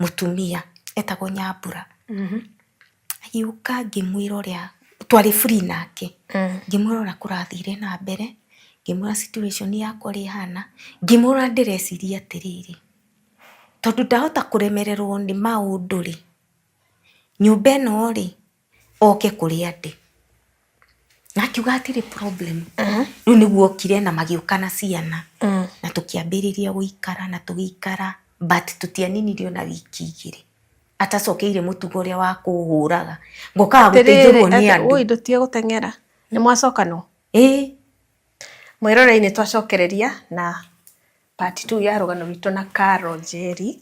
Mũtumia etagwo Nyambura. Agĩũka ngĩmwĩra ũrĩa twarĩ free nake, ngĩmwĩra ũrĩa kũrathire na mbere, ngĩmwĩra situation yakwa ũrĩa ĩhana, ngĩmwĩra ndĩreciria atĩrĩrĩ, tondũ ndahota kũremererwo nĩ maũndũ rĩ, nyũmba ĩno rĩ, oke kũrĩa ndĩ. Na akiuga hatirĩ problem. Rĩu nĩguo okire na magĩũka na ciana na tũkĩambĩrĩria gũikara na tũgĩikara, but tũtianinirio na wiki 2 atacokeire mũtugo ũrĩa wa kũhũraga, ngokaga gũteithũrwo nĩ andũ. Oi, ndũtige gũteng'era. Nĩ mwacokanwo? Ĩĩ. Mwĩrorei, nĩ twacokereria na part 2 ya rũgano rwitũ na Caro Njeri.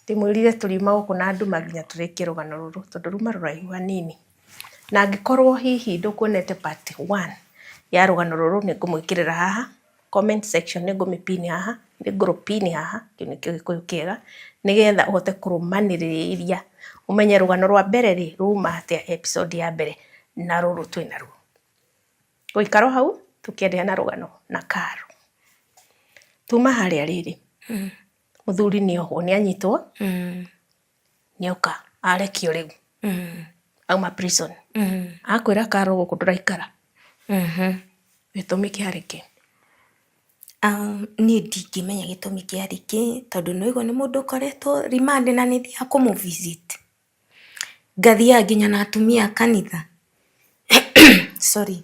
Ndĩmwĩrire tũriuma gũkũ na nduma nginya tũrĩkie rũgano rũrũ, tondũ ruma rũraihu hanini. Na angĩkorwo hihi ndũkuonete part 1 ya rũgano rũrũ, nĩ ngũmwĩkĩrĩra haha comment section, nĩ ngũmĩpin haha, nĩ ngũrũpin haha, kĩu nĩkĩo Gĩkũyũ kĩega, nĩgetha ũhote kũrũmanĩrĩria, ũmenye rũgano rwa mbere rĩ ruma atĩa, episode ya mbere na rũrũ twĩnaruo. Gũikara o hau tũkĩenderea na rũgano na Caro. Tuma harĩa rĩrĩ, mũthuri nĩ ohwo, nĩ anyitwo, nĩoka arekio rĩu, auma prison, akwĩra, "Caro, gũkũ ndũraikara." Gĩtũmi kĩarĩ kĩ? Niĩ ndingĩmenya gĩtũmi kĩarĩ kĩ, tondũ nĩ waigua nĩ mũndũ ũkoretwo remand na nĩ thiaga kũmũ visit, ngathiaga nginya na atumia a kanitha. Sorry.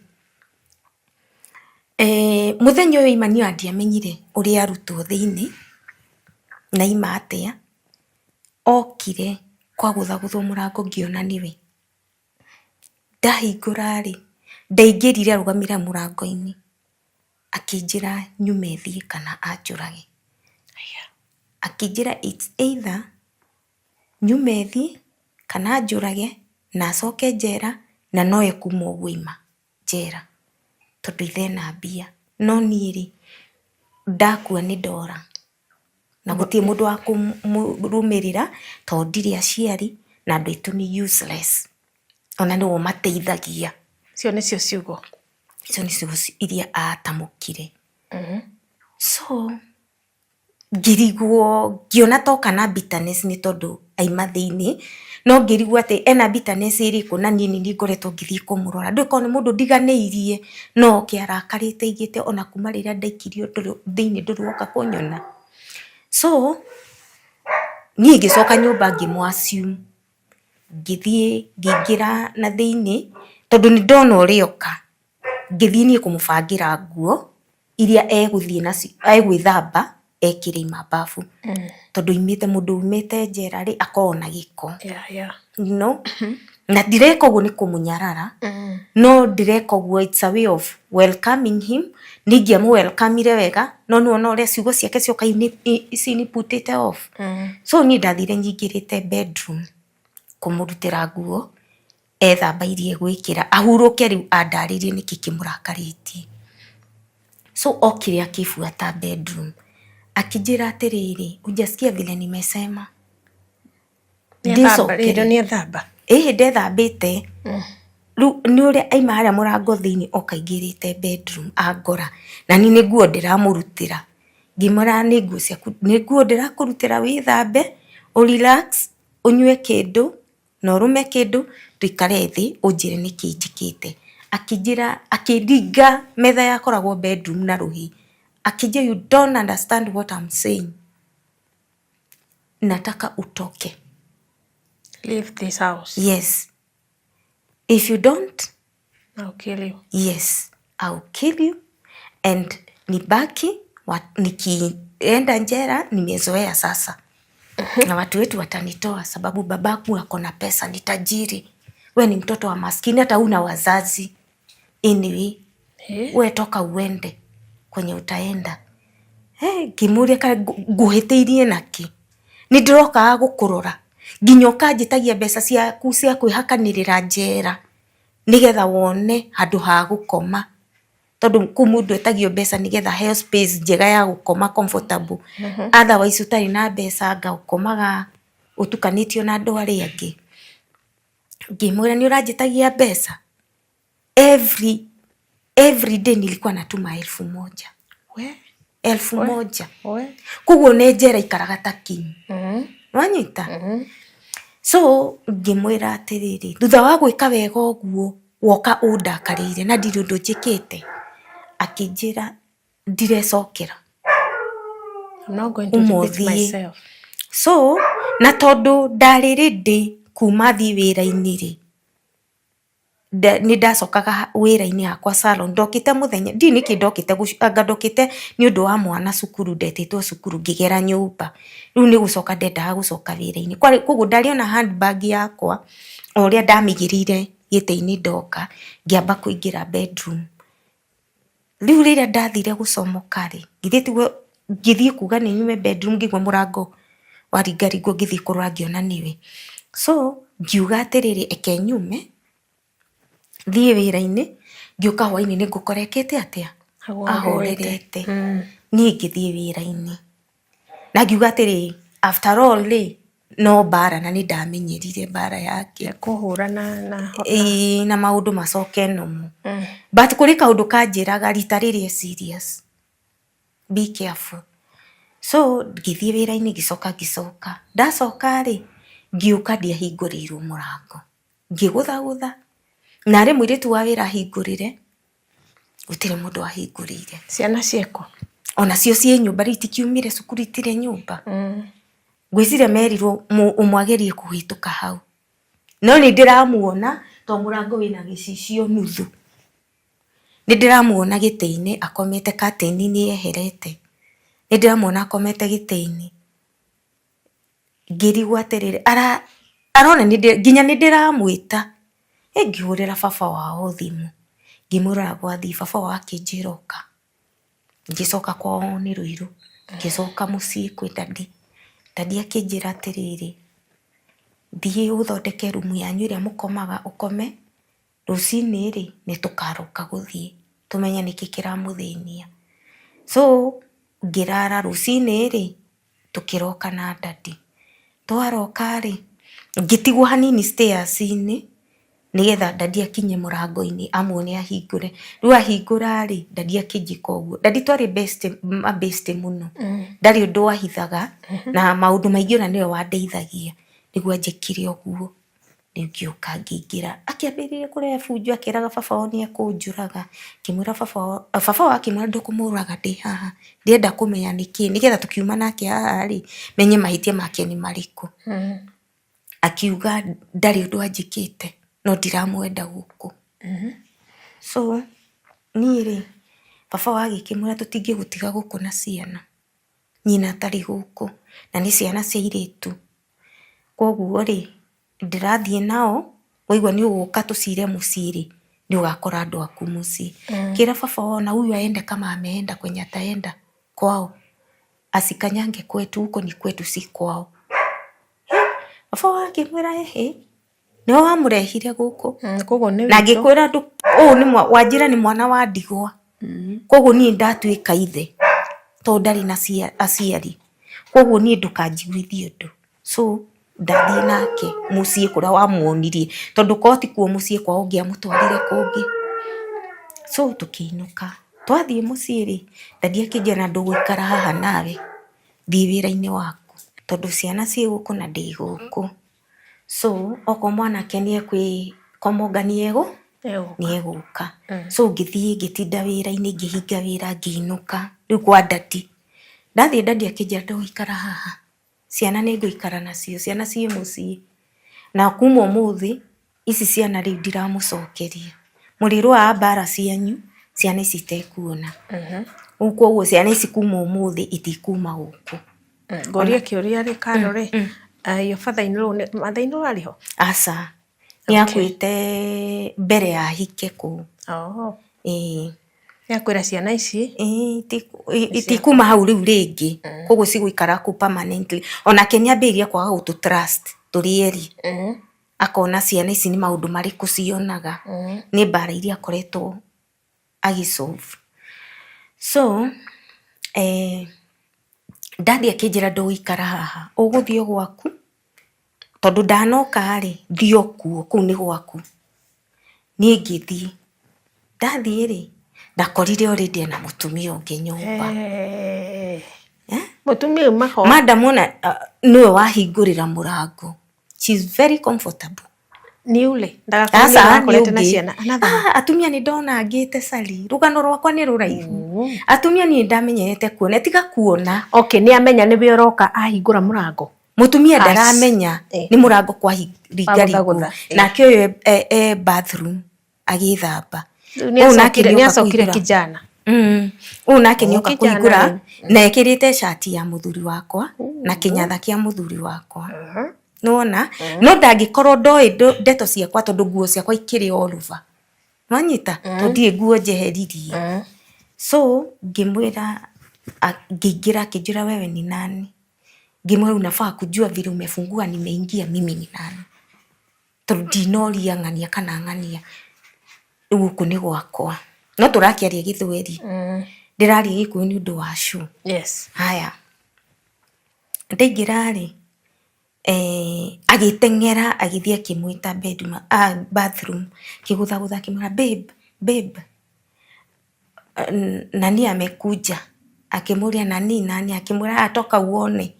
Mũthenya ũyũ ima niĩ ona ndiamenyire ũrĩa arutwo thĩinĩ na ima atĩa, okire kwagũthagũthwo mũrango, ngĩona nĩwe. Ndahingũra rĩ, ndaingĩrire, arũgamire mũrango-inĩ, akĩnjĩra nyume thiĩ kana anjũrage. Akĩnjĩra it's either nyume thiĩ kana anjũrage na acoke njera, na no ekuma ũguo aima njera tondũ ithe ena mbia. No niĩ rĩ, ndakua nĩ ndora na gũtirĩ mũndũ wa kũmũrũmĩrĩra, tondũ ndirĩ aciari na andũ aitũ nĩ useless, ona nĩwe ũmateithagia. Icio nĩcio ciugo? Icio nĩ ciugo iria atamũkire. So ngĩrigwo, ngĩona toka na bitterness nĩ tondũ aima thĩinĩ, no ngĩrigwo atĩ ena bitterness ĩrĩkũ na niĩ nĩ niĩ ngoretwo ngĩthiĩ kũmũrora. Ndũĩ korwo nĩ mũndũ ndiganĩirie, no oke arakarĩte aigĩte ona kuma rĩrĩa ndaikirio thĩinĩ ndũrĩ woka kũnyona. So niĩ ngĩcoka nyũmba, ngĩmũ assume, ngĩthiĩ ngĩingĩra na thĩinĩ, tondũ nĩ ndona ũrĩa oka, ngĩthiĩ niĩ kũmũbangĩra nguo iria egũthiĩ nacio, egwĩthamba ekĩre ima bafu, tondũ aimĩte, mũndũ umĩte njera rĩ, akoragwo na gĩko. No na ndireka ũguo nĩ kũmũnyarara, no ndĩreka ũguo it's a way of welcoming him. Nĩ ingĩamũ welcome wega, no nĩ wona ũrĩa ciugo ciake cioka ciniputĩte off. So niĩ ndathire nyingĩrĩte bedroom kũmũrutĩra nguo ethamba iria egwĩkĩra, ahurũke, rĩu andarĩrie nĩkĩ kĩmũrakarĩtie. So okire akĩbuata bedroom, akĩnjĩra atĩrĩrĩ, "Hujasikia vile nimesema?" Ndĩcokere. Nĩ ethamba? Ĩhĩ, ndethambĩte. Rĩu nĩ ũrĩa aima harĩa mũrango thĩinĩ, oka aingĩrĩte bedroom angora, na niĩ nĩ nguo ndĩramũrutĩra. Ngĩmwĩra, "Nĩ nguo ciaku, nĩ nguo ndĩrakũrutĩra, wĩthambe, ũ relax, ũnyue kĩndũ na ũrũme kĩndũ, tũikare thĩ ũnjĩre nĩkĩ njĩkĩte." Akĩnjĩra, akĩringa metha yakoragwo bedroom na rũhĩ, akĩnjĩra, "You don't understand what I'm saying. Nataka utoke." Leave this house. Yes. "If you don't, I'll kill you. Yes, I'll kill you and nibaki wa, nikienda njera nimezoea sasa na watu wetu watanitoa, sababu babaku ako na pesa, ni tajiri. We ni mtoto wa maskini, hata una wazazi. Anyway, we toka uende kwenye utaenda." Hey, ngĩmũria, "Ngũhĩtĩirie nakĩ? Nĩ ndĩrokaga gũkũrora, nginya ũkanjĩtagia mbeca ciaku cia kwĩhakanĩrĩra njera nĩgetha wone handũ ha gũkoma, tondũ kũu mũndũ etagio mbeca nĩgetha aheo space njega ya gũkoma, comfortable. Otherwise ũtarĩ na mbeca anga ũkomaga ũtukanĩtio na andũ arĩa angĩ." Ngĩmwĩra, "Nĩ ũranjĩtagia mbeca every day, nilikuwa natuma 1000." We. 1000. We. Koguo nĩ njera ikaraga ta king. Wanyita? So ngĩmwĩra atĩrĩrĩ, thutha wa gwĩka wega ũguo woka ũndakarĩire na ndirĩ ũndũ njĩkĩte. Akĩnjĩra ndirecokera. I'm not going to repeat Ũmũthiĩ. myself. So na tondũ ndarĩ ready kuma thiĩ wĩra-inĩ rĩ, nĩ ndacokaga wĩra-inĩ hakwa salon. Ndokĩte mũthenya, ndiũĩ nĩkĩ ndokĩte, anga ndokĩte nĩ ũndũ wa mwana cukuru, ndetĩtwo cukuru ngĩgera nyũmba. Rĩu nĩ gũcoka ndendaga gũcoka wĩra-inĩ. Koguo ndarĩ ona handbag yakwa o ũrĩa ndamĩigĩrĩire gĩtĩ-inĩ ndoka, ngĩamba kũingĩra bedroom. Rĩu rĩrĩa ndathire gũcomoka rĩ, githĩ tiguo ngĩthiĩ kuga nĩ nyume bedroom, ngĩigua mũrango waringaringwo, ngĩthiĩ kũrora ngĩona nĩwe. So ngiuga atĩrĩrĩ, eke nyume thiĩ wĩra-inĩ, ngĩũka hwainĩ nĩ ngũkora ekĩte atĩa? Ahorerete. Niĩ ngĩthiĩ wĩra-inĩ na ngiuga atĩrĩ, after all rĩ, no mbara na nĩ ndamenyerire mbara yake. Kũhũrana na Ĩĩ, na maũndũ macoke normal. But kũrĩ kaũndũ kanjĩraga rita rĩrĩ serious, be careful. So ngĩthiĩ wĩra-inĩ, ngĩcoka ngĩcoka. Ndacoka rĩ, ngĩũka ndiahingũrĩirwo mũrango. Ngĩgũthagũtha narĩ mũirĩtu wa wĩra ahingũrĩre, gũtirĩ mũndũ ahingũrĩire. Ciana ciĩkũ? Onacio ciĩ nyũmba rĩu, itikiumire cukuru, itirĩ nyũmba. Ngwĩciria merirwo ũmwe agerie kũhĩtũka hau, no nĩ ndĩramuona to mũrango wĩna gĩcicio nuthu. Nĩ ndĩramuona gĩtĩ-inĩ akomete, curtain nĩ yeherete. Nĩ ndĩramuona akomete gĩtĩ-inĩ. Ngĩrigwo atĩrĩrĩ, arona nginya nĩ ndĩramwĩta. Ngĩhũrĩra baba wao thimũ, ngĩmwĩra gwathiĩ, baba wao akĩnjĩra ũka. Ngĩcoka kwao nĩ Ruiru, ngĩcoka mũciĩ kwĩ daddy. Daddy akĩnjĩra atĩrĩrĩ, thiĩ ũthondeke rumu yanyu ĩrĩa mũkomaga ũkome, rũcinĩ rĩ nĩ tũkaroka gũthiĩ tũmenye nĩkĩ kĩramũthĩnia. So ngĩrara, rũcinĩ rĩ tũkĩroka na daddy. Twaroka rĩ, ngĩtigwo hanini stairs-inĩ nĩgetha daddy akinye mũrango-inĩ amuone ahingũre. Rĩu ahingũra rĩ, daddy akĩnjĩka ũguo. Daddy twarĩ best, mabeste mũno. Ndarĩ ũndũ ahithaga na maũndũ maingĩ ona nĩwe wandeithagia. Nĩguo anjĩkire ũguo. Rĩu ngĩũka ngĩingĩra, akĩambĩrĩria kũrehe bunjo akĩraga baba wao nĩ ekũnjũraga. Ngĩmwĩra baba wao, baba wao akĩmwĩra ndũkũmũraga ndĩ haha. Ndĩrenda kũmenya nĩkĩ, nĩgetha tũkiuma nake haha rĩ, menye mahĩtia make nĩ marĩkũ. Akiuga ndarĩ ũndũ anjĩkĩte no ndiramwenda gũkũ. So niĩ rĩ, baba wao agĩkĩmwĩra tũtingĩgũtiga gũkũ na ciana, nyina atarĩ gũkũ na nĩ ciana cia airĩtu. Koguo rĩ, ndĩrathiĩ nao, waigua nĩ ũgũka tũcire mũciĩ rĩ, nĩ ũgakora andũ aku mũciĩ. Kĩra baba wao na huyu aende kama ameenda kwenye ataenda kwao. Asikanyange kwetu, huko ni kwetu si kwao. Baba wao akĩmwĩra ĩhĩ, nĩwe wamũrehire gũkũ. Koguo nĩ Na witũ. Ngĩkwĩra ũyũ nĩ wanjĩra nĩ mwana wa ndigwa. Koguo niĩ ndatuĩka ithe tondũ ndarĩ na aciari. Koguo niĩ ndũkanjiguithie ũndũ. So ndathiĩ nake mũciĩ kũrĩa wamuonirie, tondũ korwo ti kuo mũciĩ kwao ũngĩamũtwarire kũngĩ. So tũkĩinũka. Twathiĩ mũciĩ rĩ, daddy akĩnjĩra na ndũgũikara haha nawe, thiĩ wĩra-inĩ waku tondũ ciana ciĩ gũkũ na ndĩ gũkũ. So okorwo mwanake nĩ ekwĩkomonga nĩ egũka. So ngĩthiĩ ngĩtinda wĩra-inĩ, ngĩhinga wĩra ngĩinũka rĩu kwa daddy. Ndathiĩ daddy akĩnjĩra ndũgũikara haha, ciana nĩ ngũikara nacio, ciana ciĩ mũciĩ. Na kuma ũmũthĩ ici ciana rĩu ndiramũcokeria. Mũrĩrũaga mbara cianyu, ciana ici itekuona. Rĩu koguo ciana ici kuma ũmũthĩ itikuma gũkũ. Ngũrie kĩũria rĩ, Karo rĩ, your father in law, mother in law arĩ ho? Aca. Nĩ akuĩte mbere ya ahike kũu. Ĩĩ. Nĩ akwĩra ciana ici Ĩĩ, itikuma hau rĩu rĩngĩ. Koguo cigũikara kũu permanently. Onake nĩ ambĩrĩria kwaga gũtũ trust tũrĩ erĩ. Akona ciana ici nĩ maũndũ marĩkũ cionaga. Nĩ mbara iria akoretwo agĩ solve. So daddy akĩnjĩra ndũgũikara haha, ũgũthiĩ o gwaku tondũ ndanoka rĩ, thiĩ o kuo, kũu nĩ gwaku. Niĩ ngĩthiĩ. Ndathiĩ rĩ, Ndakorire already ena mũtumia ũngĩ nyũmba. Eh. Eh? Mũtumia uma ho. Madam ona nĩwe wahingũrĩra mũrango. She's very comfortable. Ni ule. Ndagakorwo Aca, nĩ akorete na ũngĩ. ciana. Another one. Ah, atumia nĩ ndona ngĩte cari rũgano rwakwa nĩ rũraihu. Atumia niĩ ndamenyerete kuona tiga kuona. Okay, nĩ amenya nĩwe ũroka ahingũra mũrango. Mũtumia As. ndaramenya Eh. nĩ mũrango kwaringaringwo. Wagũthagũtha, eh. Nake ũyũ e bathroom agĩthamba. Rĩu nĩ Ũyũ nake acokire nĩoka nĩ acokire kũhingũra. kijana. Ũyũ nake Oh, nĩoka kijana kũhingũra rĩu. na ekĩrĩte cati ya mũthuri wakwa na kĩnyatha kĩa mũthuri wakwa. Nĩwona? No ndangĩkorwo ndoĩ ndeto ciakwa tondũ nguo ciakwa ikĩrĩ all over. Nwanyita? Tondũ ndirĩ nguo njeheririe. So ngĩmwĩra ngĩingĩra akĩnjĩra wewe ni nani? Ngĩmwĩra unafaa kujua vile umefungua nimeingia mimi ni nani. Tondũ ndinoria ng'ania kana ng'ania rĩu gũkũ nĩ gwakwa. No tũrakĩaria gĩthweri. Ndĩraria gĩkũyũ nĩ ũndũ wa show. Yes. Haya. Ndaingĩra rĩ, agĩteng'era agĩthiĩ akĩmwĩta bedroom, bathroom, akĩgũthagũtha akĩmwĩra babe, babe, nani amekuja. Akĩmũria nani nani, akĩmwĩra ah, toka uone.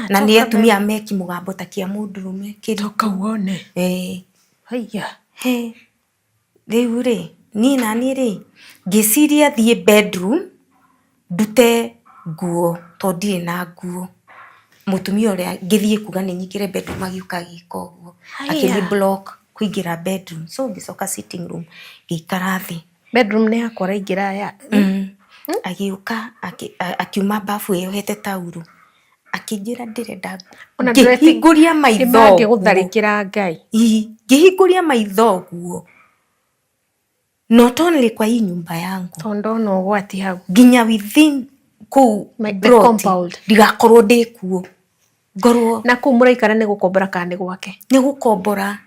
Na nĩ atumia me kĩmũgambo ta kĩa mũndũrũme kĩritũ. Toka uone. Eh. Haiya. He. Rĩu rĩ, niĩ naniĩ rĩ, ngĩciria thiĩ bedroom ndute nguo tondũ ndirĩ na nguo. Mũtumia ũrĩa ngĩthiĩ kuga nĩ nyingĩre bedroom agĩũka agĩka ũguo. Haiya. Akĩni block kũingĩra bedroom. So ngĩcoka sitting room ngĩikara thĩ. Bedroom nĩ yakwa ũraingĩra ya. Agĩũka akiuma bafu eyohete tauro. Akĩnjĩra ndĩrenda Ona ngĩhingũria maitho ũguo. Nĩmangĩgũtharĩkĩra Ngai. Ii, ngĩhingũria maitho ũguo. Not only kwa hii nyumba yangu. Tondũ ndona ũgwati hau. Nginya within kũu The plot, compound. ndigakorwo ndĩ kuo. Ngorwo Na kũu mũraikara nĩ gũkombora kana nĩ gwake? Nĩ gũkombora.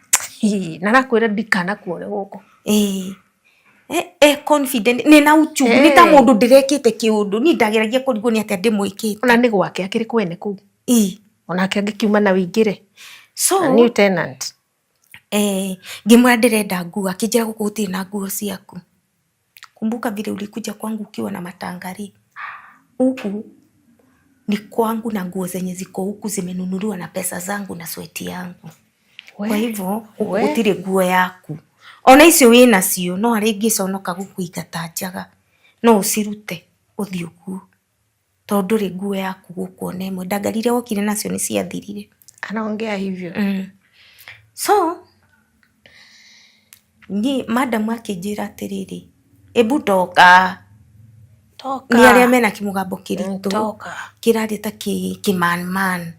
Ii, na arakwĩra ndikanakuone gũkũ. Ĩĩ. E confident nĩ na uchungu nĩ ta mũndũ ndĩrekĩte kĩũndũ niĩ ndageragia kũrigwo nĩ atĩa ndĩmwĩkĩte. Ona nĩ gwake akĩrĩ kwene kũu. Ĩĩ. Onake angĩkiuma na wĩingĩre. So, A new tenant. Ngĩmwĩra ndĩrenda nguo akĩnjĩra gũkũ gũtirĩ na nguo ciaku. Kumbuka vile ulikuja kwangu ukiwa na matangari. Huku ni kwangu na nguo zenye ziko huku zimenunuliwa na pesa zangu na sweti yangu. Kwa hivyo gũkũ gũtirĩ nguo yaku. Ona icio wĩnacio no harĩa ingĩconoka gũkũingata njaga no ũcirute ũthiĩ ũguo. Tondũ ndũrĩ nguo yaku gũkũ ona ĩmwe. Ndangari iria wokire nacio nĩ ciathirire. Anaongea hivyo. So niĩ madam akĩnjĩra atĩrĩrĩ, ebu toka. Toka. Nĩ arĩa mena kĩmũgambo kĩritũ. Toka. Kĩraria ta kĩmanman.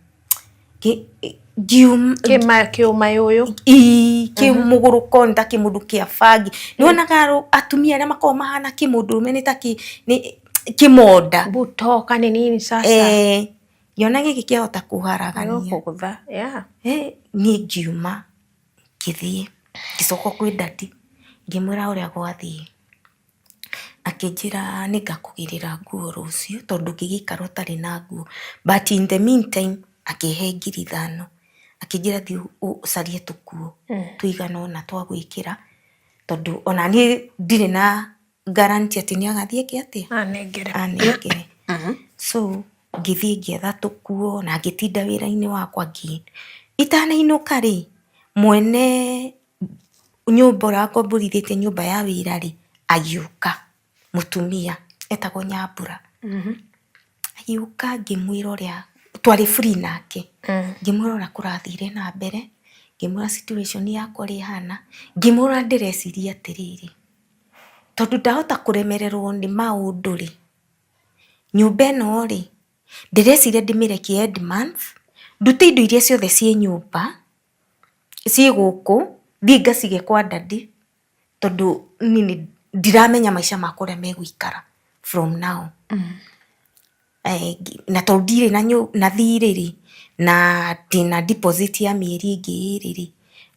Kĩũmayũyũ. Ii, kĩmũgũrũko nĩ ta kĩmũndũ kĩa bangi. Nĩ wonaga atumia arĩa makoragwo mahana kĩmũndũrũme nĩ ta kĩmonda. Bu toka ni nini sasa? Ngĩona gĩkĩ kĩahota kũharagania. Gũkũgũtha, yeah. Niĩ ngiuma ngĩthiĩ ngĩcoka kwĩ daddy ngĩmwĩra ũrĩa gwathiĩ. Akĩnjĩra nĩngakũgĩrĩra nguo rũciũ tondũ ndũngĩgĩikara ũtarĩ na nguo. But in the meantime akĩhe 5,000. Akĩnjĩra thiĩ ũcarie tũkuo tũigana ũna twa gwĩkĩra tondũ ona niĩ ndirĩ na guarantee atĩ nĩ agathiĩ eke atĩa? Anengere. Anengere. So ngĩthiĩ ngĩetha tũkuo na ngĩtinda wĩra-inĩ wakwa itanainũka rĩ, mwene nyũmba ũrĩa wakomborithĩtie nyũmba ya wĩra rĩ, agĩũka mũtumia etagwo Nyambura. Agĩũka ngĩmwĩra ũrĩa twarĩ free nake. Ngĩmwĩra ũrĩa kũrathire na mbere, ngĩmwĩra situation yakwa ũrĩa ĩhana, ngĩmwĩra ndĩreciria atĩrĩrĩ, tondũ ndahota kũremererwo nĩ maũndũ rĩ, nyũmba ĩno rĩ, ndĩreciria ndĩmĩrekie end month, ndute indo iria ciothe ciĩ nyũmba, ciĩ gũkũ, thiĩ ngacige kwa daddy, tondũ niĩ ndiramenya maica makwa ũrĩa megũikara from now. Na tondũ ndirĩ na thirĩ rĩ, na ndĩna deposit ya mĩeri ĩngĩ ĩrĩ rĩ,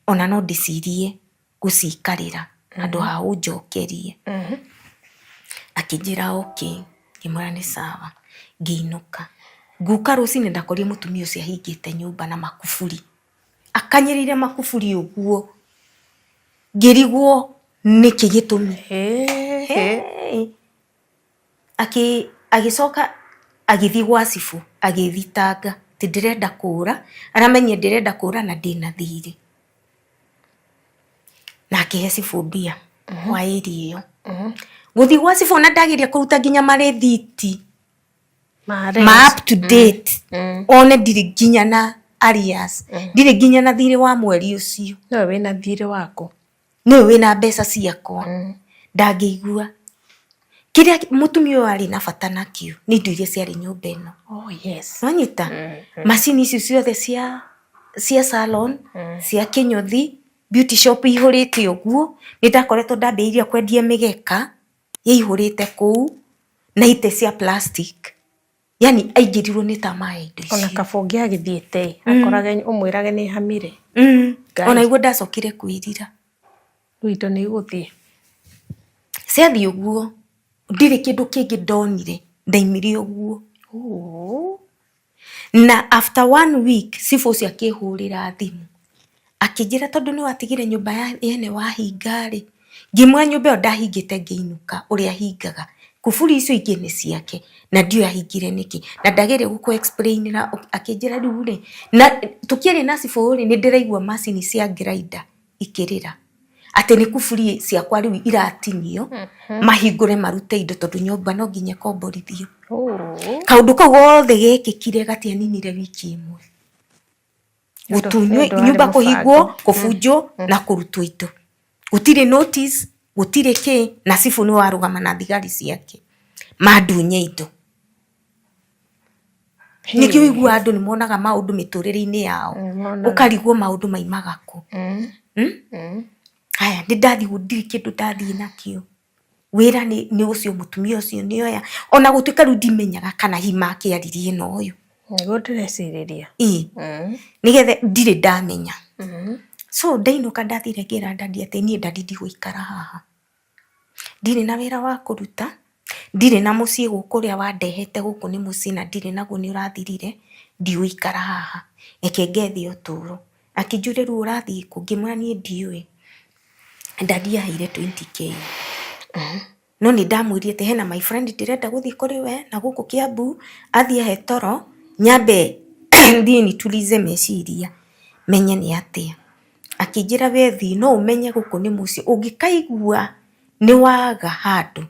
ona no ndĩcirie gũcikarĩra handũ ha ũnjokerie. Akĩnjĩra okay, ngĩmwĩra nĩ sawa, ngĩinũka. Ngũka rũcinĩ ndakorire mũtumia ũcio ahingĩte nyũmba na makuburi. Akanyĩrĩire makuburi ũguo. Ngĩrigwo nĩkĩ gĩtũmi. Hey. Agĩcoka agĩthiĩ gwa cibũ agĩthitanga atĩ ndĩrenda kũra, aramenyire ndĩrenda kũra na ndĩna thirĩ. Na akĩhe cibũ mbia wa area ĩyo. Gũthiĩ gwa cibũ ona ndageria kũruta nginya marĩthiti ma up to date, one ndirĩ nginya na arrears, ndirĩ nginya na thirĩ wa mweri ũcio. Nowe wĩna thirĩ waku. Nĩwe wĩna mbeca ciakwa. Ndangĩigua. Kĩrĩa mũtumia ũyũ arĩ na bata nakĩo nĩ indo iria ciarĩ nyũmba ĩno. Oh yes. Wanyita? Macini icio ciothe cia salon, cia kĩnyũthi, beauty shop ihũrĩte ũguo, nĩ ndakoretwo ndambĩrĩirie kwendia mĩgeka yaihũrĩte kũu na itĩ cia plastic. Yani aingĩrirwo nĩ tamaa ya indo icio. Ona kaba ũngĩagĩthiĩte akorage ũmwĩrage nĩ hamire. Ona iguo ndacokire kwĩrira. Rĩu indo nĩ igũthiĩ. Ciathiĩ ũguo, ndirĩ kĩndũ kĩngĩ ndonire, ndaimire ũguo. Na after one week cibũ ũcio akĩhũrĩra thimũ akĩnjĩra tondũ nĩ watigire nyũmba yene wahinga rĩ, ngĩmwĩra nyũmba ĩyo ndahingĩte ngĩinũka ũrĩa hingaga, kuburi icio ingĩ nĩ ciake na ndiũĩ ahingire nĩkĩ na ndageria gũkũ explain ĩra akĩnjĩra rĩu rĩ, na tũkĩaria na cibũ rĩ, nĩ ndĩraigua macini cia grinder ikĩrĩra atĩ nĩ kuburi ciakwa rĩu iratinio mahingũre marute indo tondũ nyũmba no nginya ĩkomborithio. Kaũndũ kau gothe gekĩkire gatianinire wiki ĩmwe. Gũtunywo nyũmba, kũhingwo, kũbunjwo na kũrutwo indo, gũtirĩ notice, gũtirĩ kĩ, na cibũ nĩ warũgama na thigari ciake mandunye indo. Nĩkĩo ũiguaga andũ nĩ monaga maũndũ mĩtũrĩre-inĩ yao, ũkarigwo maũndũ maimaga kũ. Haya, nĩ ndathiĩ, gũtirĩ kĩndũ ndathiĩ nakĩo. Wĩra nĩ ũcio mũtumia ũcio nĩ oya, ona gũtuĩka rĩu ndimenyaga kana hihi makĩaririe na ũyũ. Nĩguo ndĩrecirĩria. Ĩĩ, nĩgetha ndirĩ ndamenya. So ndainũka ndathire ngĩra daddy atĩ niĩ daddy ndigũikara haha, ndirĩ na wĩra wa kũruta, ndirĩ na mũciĩ gũkũ, ũrĩa wandehete gũkũ nĩ mũciĩ na ndirĩ naguo, nĩ ũrathirire, ndigũikara haha, reke ngethe ũtũro. Akĩnjũria, rĩu ũrathiĩ kũ? Ngĩmwĩra niĩ ndiũĩ. Daddy aheire 20K, no nĩ ndamwĩrire atĩ hena my friend ndĩrenda gũthiĩ kũrĩ we na gũkũ Kiambu, athiĩ ahe toro, nyambe thiĩ nitulize meciria menye nĩ atĩa. Akĩnjĩra, we thiĩ, no ũmenye gũkũ nĩ mũciĩ, ũngĩkaigua nĩ waga handũ,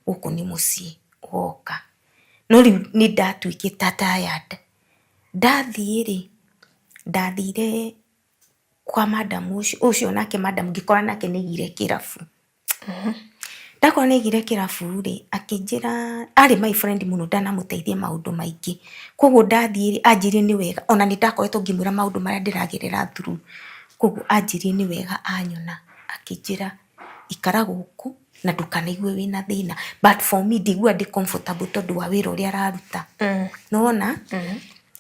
gũkũ nĩ mũciĩ woka. No rĩu nĩ ndatuĩkĩte tired. Ndathiĩ rĩ, ndathire kwa madam ũcio, ũcio nake madam ngĩkora nake nĩ aigire kĩrabu. Ndakora nĩ aigire kĩrabu rĩ, akĩnjĩra arĩ my friend mũno, ndanamũteithia maũndũ maingĩ, koguo ndathiĩ rĩ, anjĩrire nĩ wega, ona nĩ ndakoretwo ngĩmwĩra maũndũ marĩa ndĩragerera through, koguo anjĩrire nĩ wega anyona, akĩnjĩra ikara gũkũ na ndũkanaigue wĩna thĩna, but for me ndiguaga ndĩ comfortable tondũ wa wĩra ũrĩa araruta, nĩwona,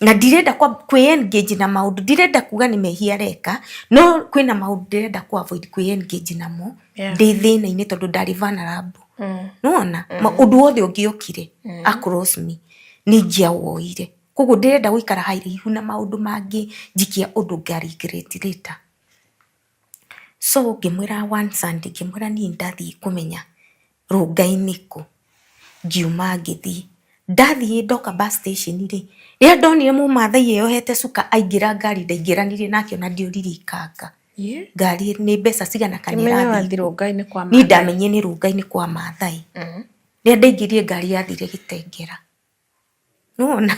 na ndirenda kwĩ engage na maũndũ, ndirenda kuga nĩ mehia areka, no kwĩna maũndũ ndĩrenda kũ avoid kwĩ engage namo ndĩ thĩna-inĩ tondũ ndarĩ vulnerable, nĩwona, ũndũ wothe ũngĩokire across me nĩ ingĩawoire, koguo ndĩrenda gũikara haraihu na maũndũ mangĩ njikia ũndũ nga regret later. So ngĩmwĩra one Sunday, ngĩmwĩra niĩ ndathiĩ kũmenya Rongai-inĩ kũ, ngiuma ngĩthiĩ. Ndathiĩ ndoka bus station rĩ, rĩrĩa ndonire mũmathai eyohete cuka aingĩra ngari, ndaingĩranirie nake ona ndioririe ikanga ngari nĩ mbeca cigana kana ĩrathiĩ kũ. Niĩ ndamenyire nĩ Rongai-inĩ kwa Mathai. Rĩrĩa ndaingĩrire ngari yathire Gĩtengera. Nĩwona?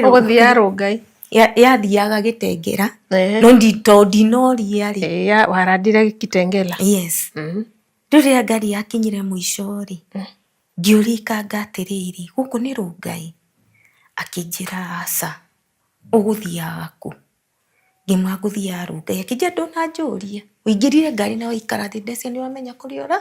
Ũgũthiaga Rongai. Yathiaga Gĩtengera, no tondũ ndinoria rĩ. Warandire Kitengela. Yes. Rĩu rĩrĩa ngari yakinyire mũico rĩ, ngĩũria ikanga atĩrĩrĩ, gũkũ nĩ Rongai? Akĩnjĩra aca, ũgũthiaga kũ? Ngĩmwĩra ngũthiaga Rongai. Akĩnjĩra ndũnanjũria, ũingĩrire ngari na waikara thĩ, ndeciria nĩ ũramenya kũrĩa ũra,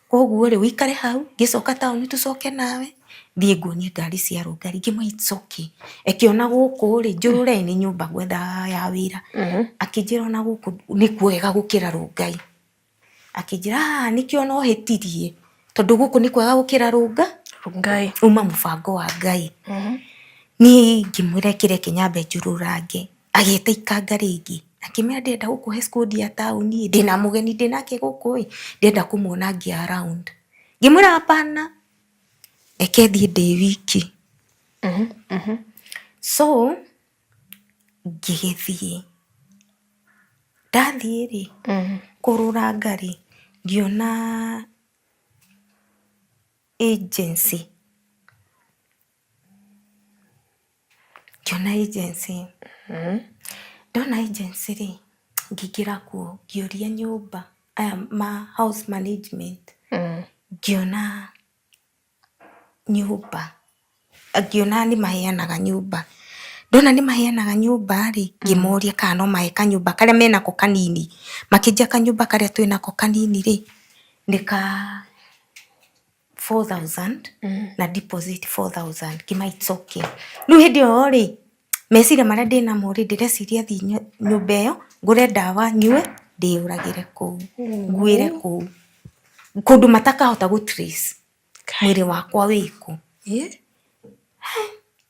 koguo rĩ ũikare hau, ngĩcoka taũni tũcoke nawe, thiĩ nguonie ngari cia Rongai. Ngĩmwĩra it's okay. Reke ona gũkũ rĩ, njũrũre nĩ nyũmba gwetha ya wĩra. Akĩnjĩra ona gũkũ nĩ kwega gũkĩra Rongai. Akĩnjĩra haha nĩkĩo ona ũhĩtirie, tondũ gũkũ nĩ kwega gũkĩra Rongai. Uma mũbango wa Ngai. Niĩ ngĩmwĩra kĩreke nyambe njũrũrange. Agĩta ikanga rĩngĩ. Akĩmera ndĩrenda gũkũhe skodi ya taũni ĩ, ndĩna mũgeni ndĩnake gũkũ ĩ, ndĩrenda kũmuona ngĩ around. Ngĩmwĩra hapana, reke thiĩ ndĩ wiki. So ngĩgĩthiĩ. Ndathiĩ rĩ, kũrũranga rĩ, ngĩona agency. Ngĩona agency. Ndona agency rĩ, ngĩingĩra kuo ngĩũria nyũmba aya ma house management, ngĩona nyũmba, ngĩona nĩ maheanaga nyũmba. Ndona nĩ maheanaga nyũmba rĩ, ngĩmoria kana no mahe kanyũmba karĩa menako kanini. Makĩnjĩra kanyũmba karĩa twĩnako kanini rĩ, nĩ ka 4000 na deposit 4000. Ngĩmera it's okay. Rĩu hĩndĩ ĩyo rĩ, meciria marĩa ndĩnamo rĩ, ndĩreciria thiĩ nyũmba ĩyo, ngũre ndawa nyue, ndĩyũragĩre kũu, nguĩre kũu. Kũndũ matakahota gũ trace mwĩrĩ wakwa wĩkũ.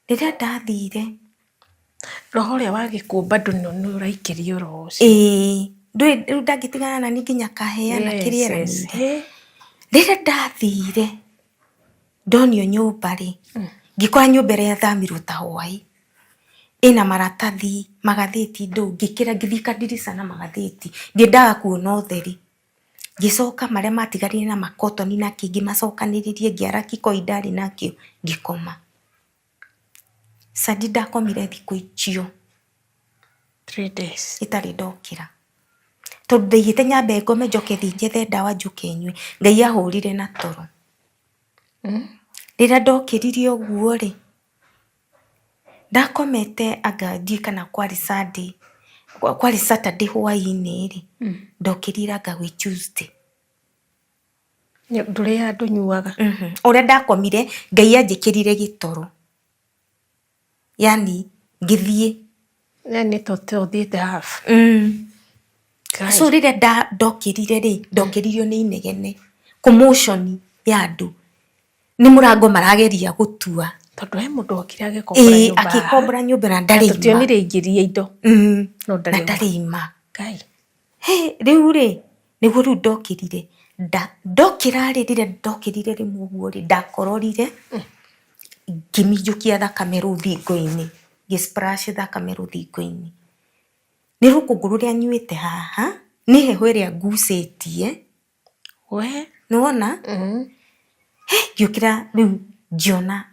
Rĩrĩa ndathire, Roho ũrĩa wa gĩkuũ bado nĩ ũraikĩrio roho ũcio. Ĩĩ, ndũĩ rĩu ndangĩtigana nani nginya akaheana kĩrĩa eranĩire. Rĩrĩa ndathire ndonio nyũmba rĩ, ngĩkora nyũmba ĩrĩa yathamirwo ta hwaĩ, ĩna maratathi, magathĩti ndũ, ngĩkĩra ngĩthiĩ kandirica na magathĩti, ndiendaga kuona ũtheri. Ngĩcoka marĩa matigarire na makotoni na kĩ ngĩmacokanĩrĩria ngĩara kikoi ndarĩ nakĩo ngĩkoma. Sandi ndakomire thikũ icio 3 days itarĩ ndokĩra, tondũ ndaigĩte nyambe ngome njoke thiĩ njethe ndawa njũke nyue. Ngai ahũrire na toro. Rĩrĩa ndokĩrire ũguo rĩ, ndakomete anga ndiũĩ kana kwarĩ Sunday, kwarĩ Saturday hwaĩ-inĩ rĩ, ndokĩrire anga gwĩ Tuesday. Ndũrĩaga ndũnyuaga. Ũrĩa ndakomire Ngai anjĩkĩrire gĩtoro, yani ngĩthiĩ. Yani ta ũthiĩte half. So rĩrĩa ndokĩrire rĩ, ndokĩririo nĩ inegene, commotion ya andũ, nĩ mũrango marageria gũtua. Tondũ he mũndũ okire agĩkombora nyũmba haha. Akĩkombora nyũmba na ndarĩ ima. Tũtionire aingĩria indo. No Na ndarĩ ima. Ngai. Rĩu rĩ, nĩguo rĩu ndokĩrire, ndokĩra rĩ, rĩrĩa ndokĩrire rĩmwe ũguo rĩ, ndakororire, ngĩminjũkia thakame rũthingo-inĩ, ngĩ splash thakame rũthingo-inĩ. Nĩ rũkũngũ rũrĩa nyuĩte haha, nĩ heho ĩrĩa ngucĩtie. We. Nĩwona? Ngĩũkĩra rĩu ngĩona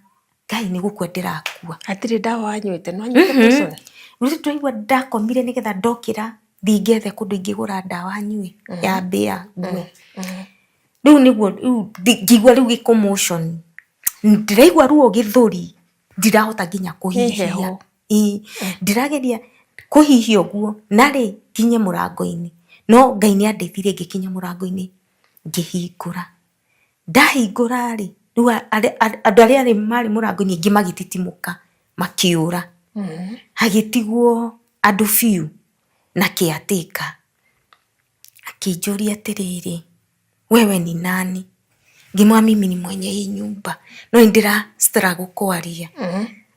Ngai nĩ gũkua ndĩrakua. Hatirĩ ndawa wanyuĩte, nĩ wanyuĩte poison? Rĩu ndĩraigua ndakomire nĩgetha ndokĩra thiĩ ngethe kũndũ ingĩgũra ndawa nyue ya mbĩa ngue. Rĩu nĩguo rĩu ngĩigua rĩu gĩ commotion, ndĩraigua ruo gĩthũri ndirahota nginya kũhihia. Ĩĩ, ndĩrageria kũhihia ũguo narĩ nginye mũrango-inĩ, no Ngai nĩ andeithirie ngĩkinya mũrango-inĩ ngĩhingũra. Ndahingũra rĩ, rĩu andũ arĩa marĩ mũrango-inĩ aingĩ magĩtitimũka makĩũra. Hagĩtigwo andũ biũ na caretaker akĩnjũria atĩrĩrĩ, wewe ni nani? Ngĩmwĩra mimi ni mwenye hii nyumba, no nĩ ndĩra struggle kwaria.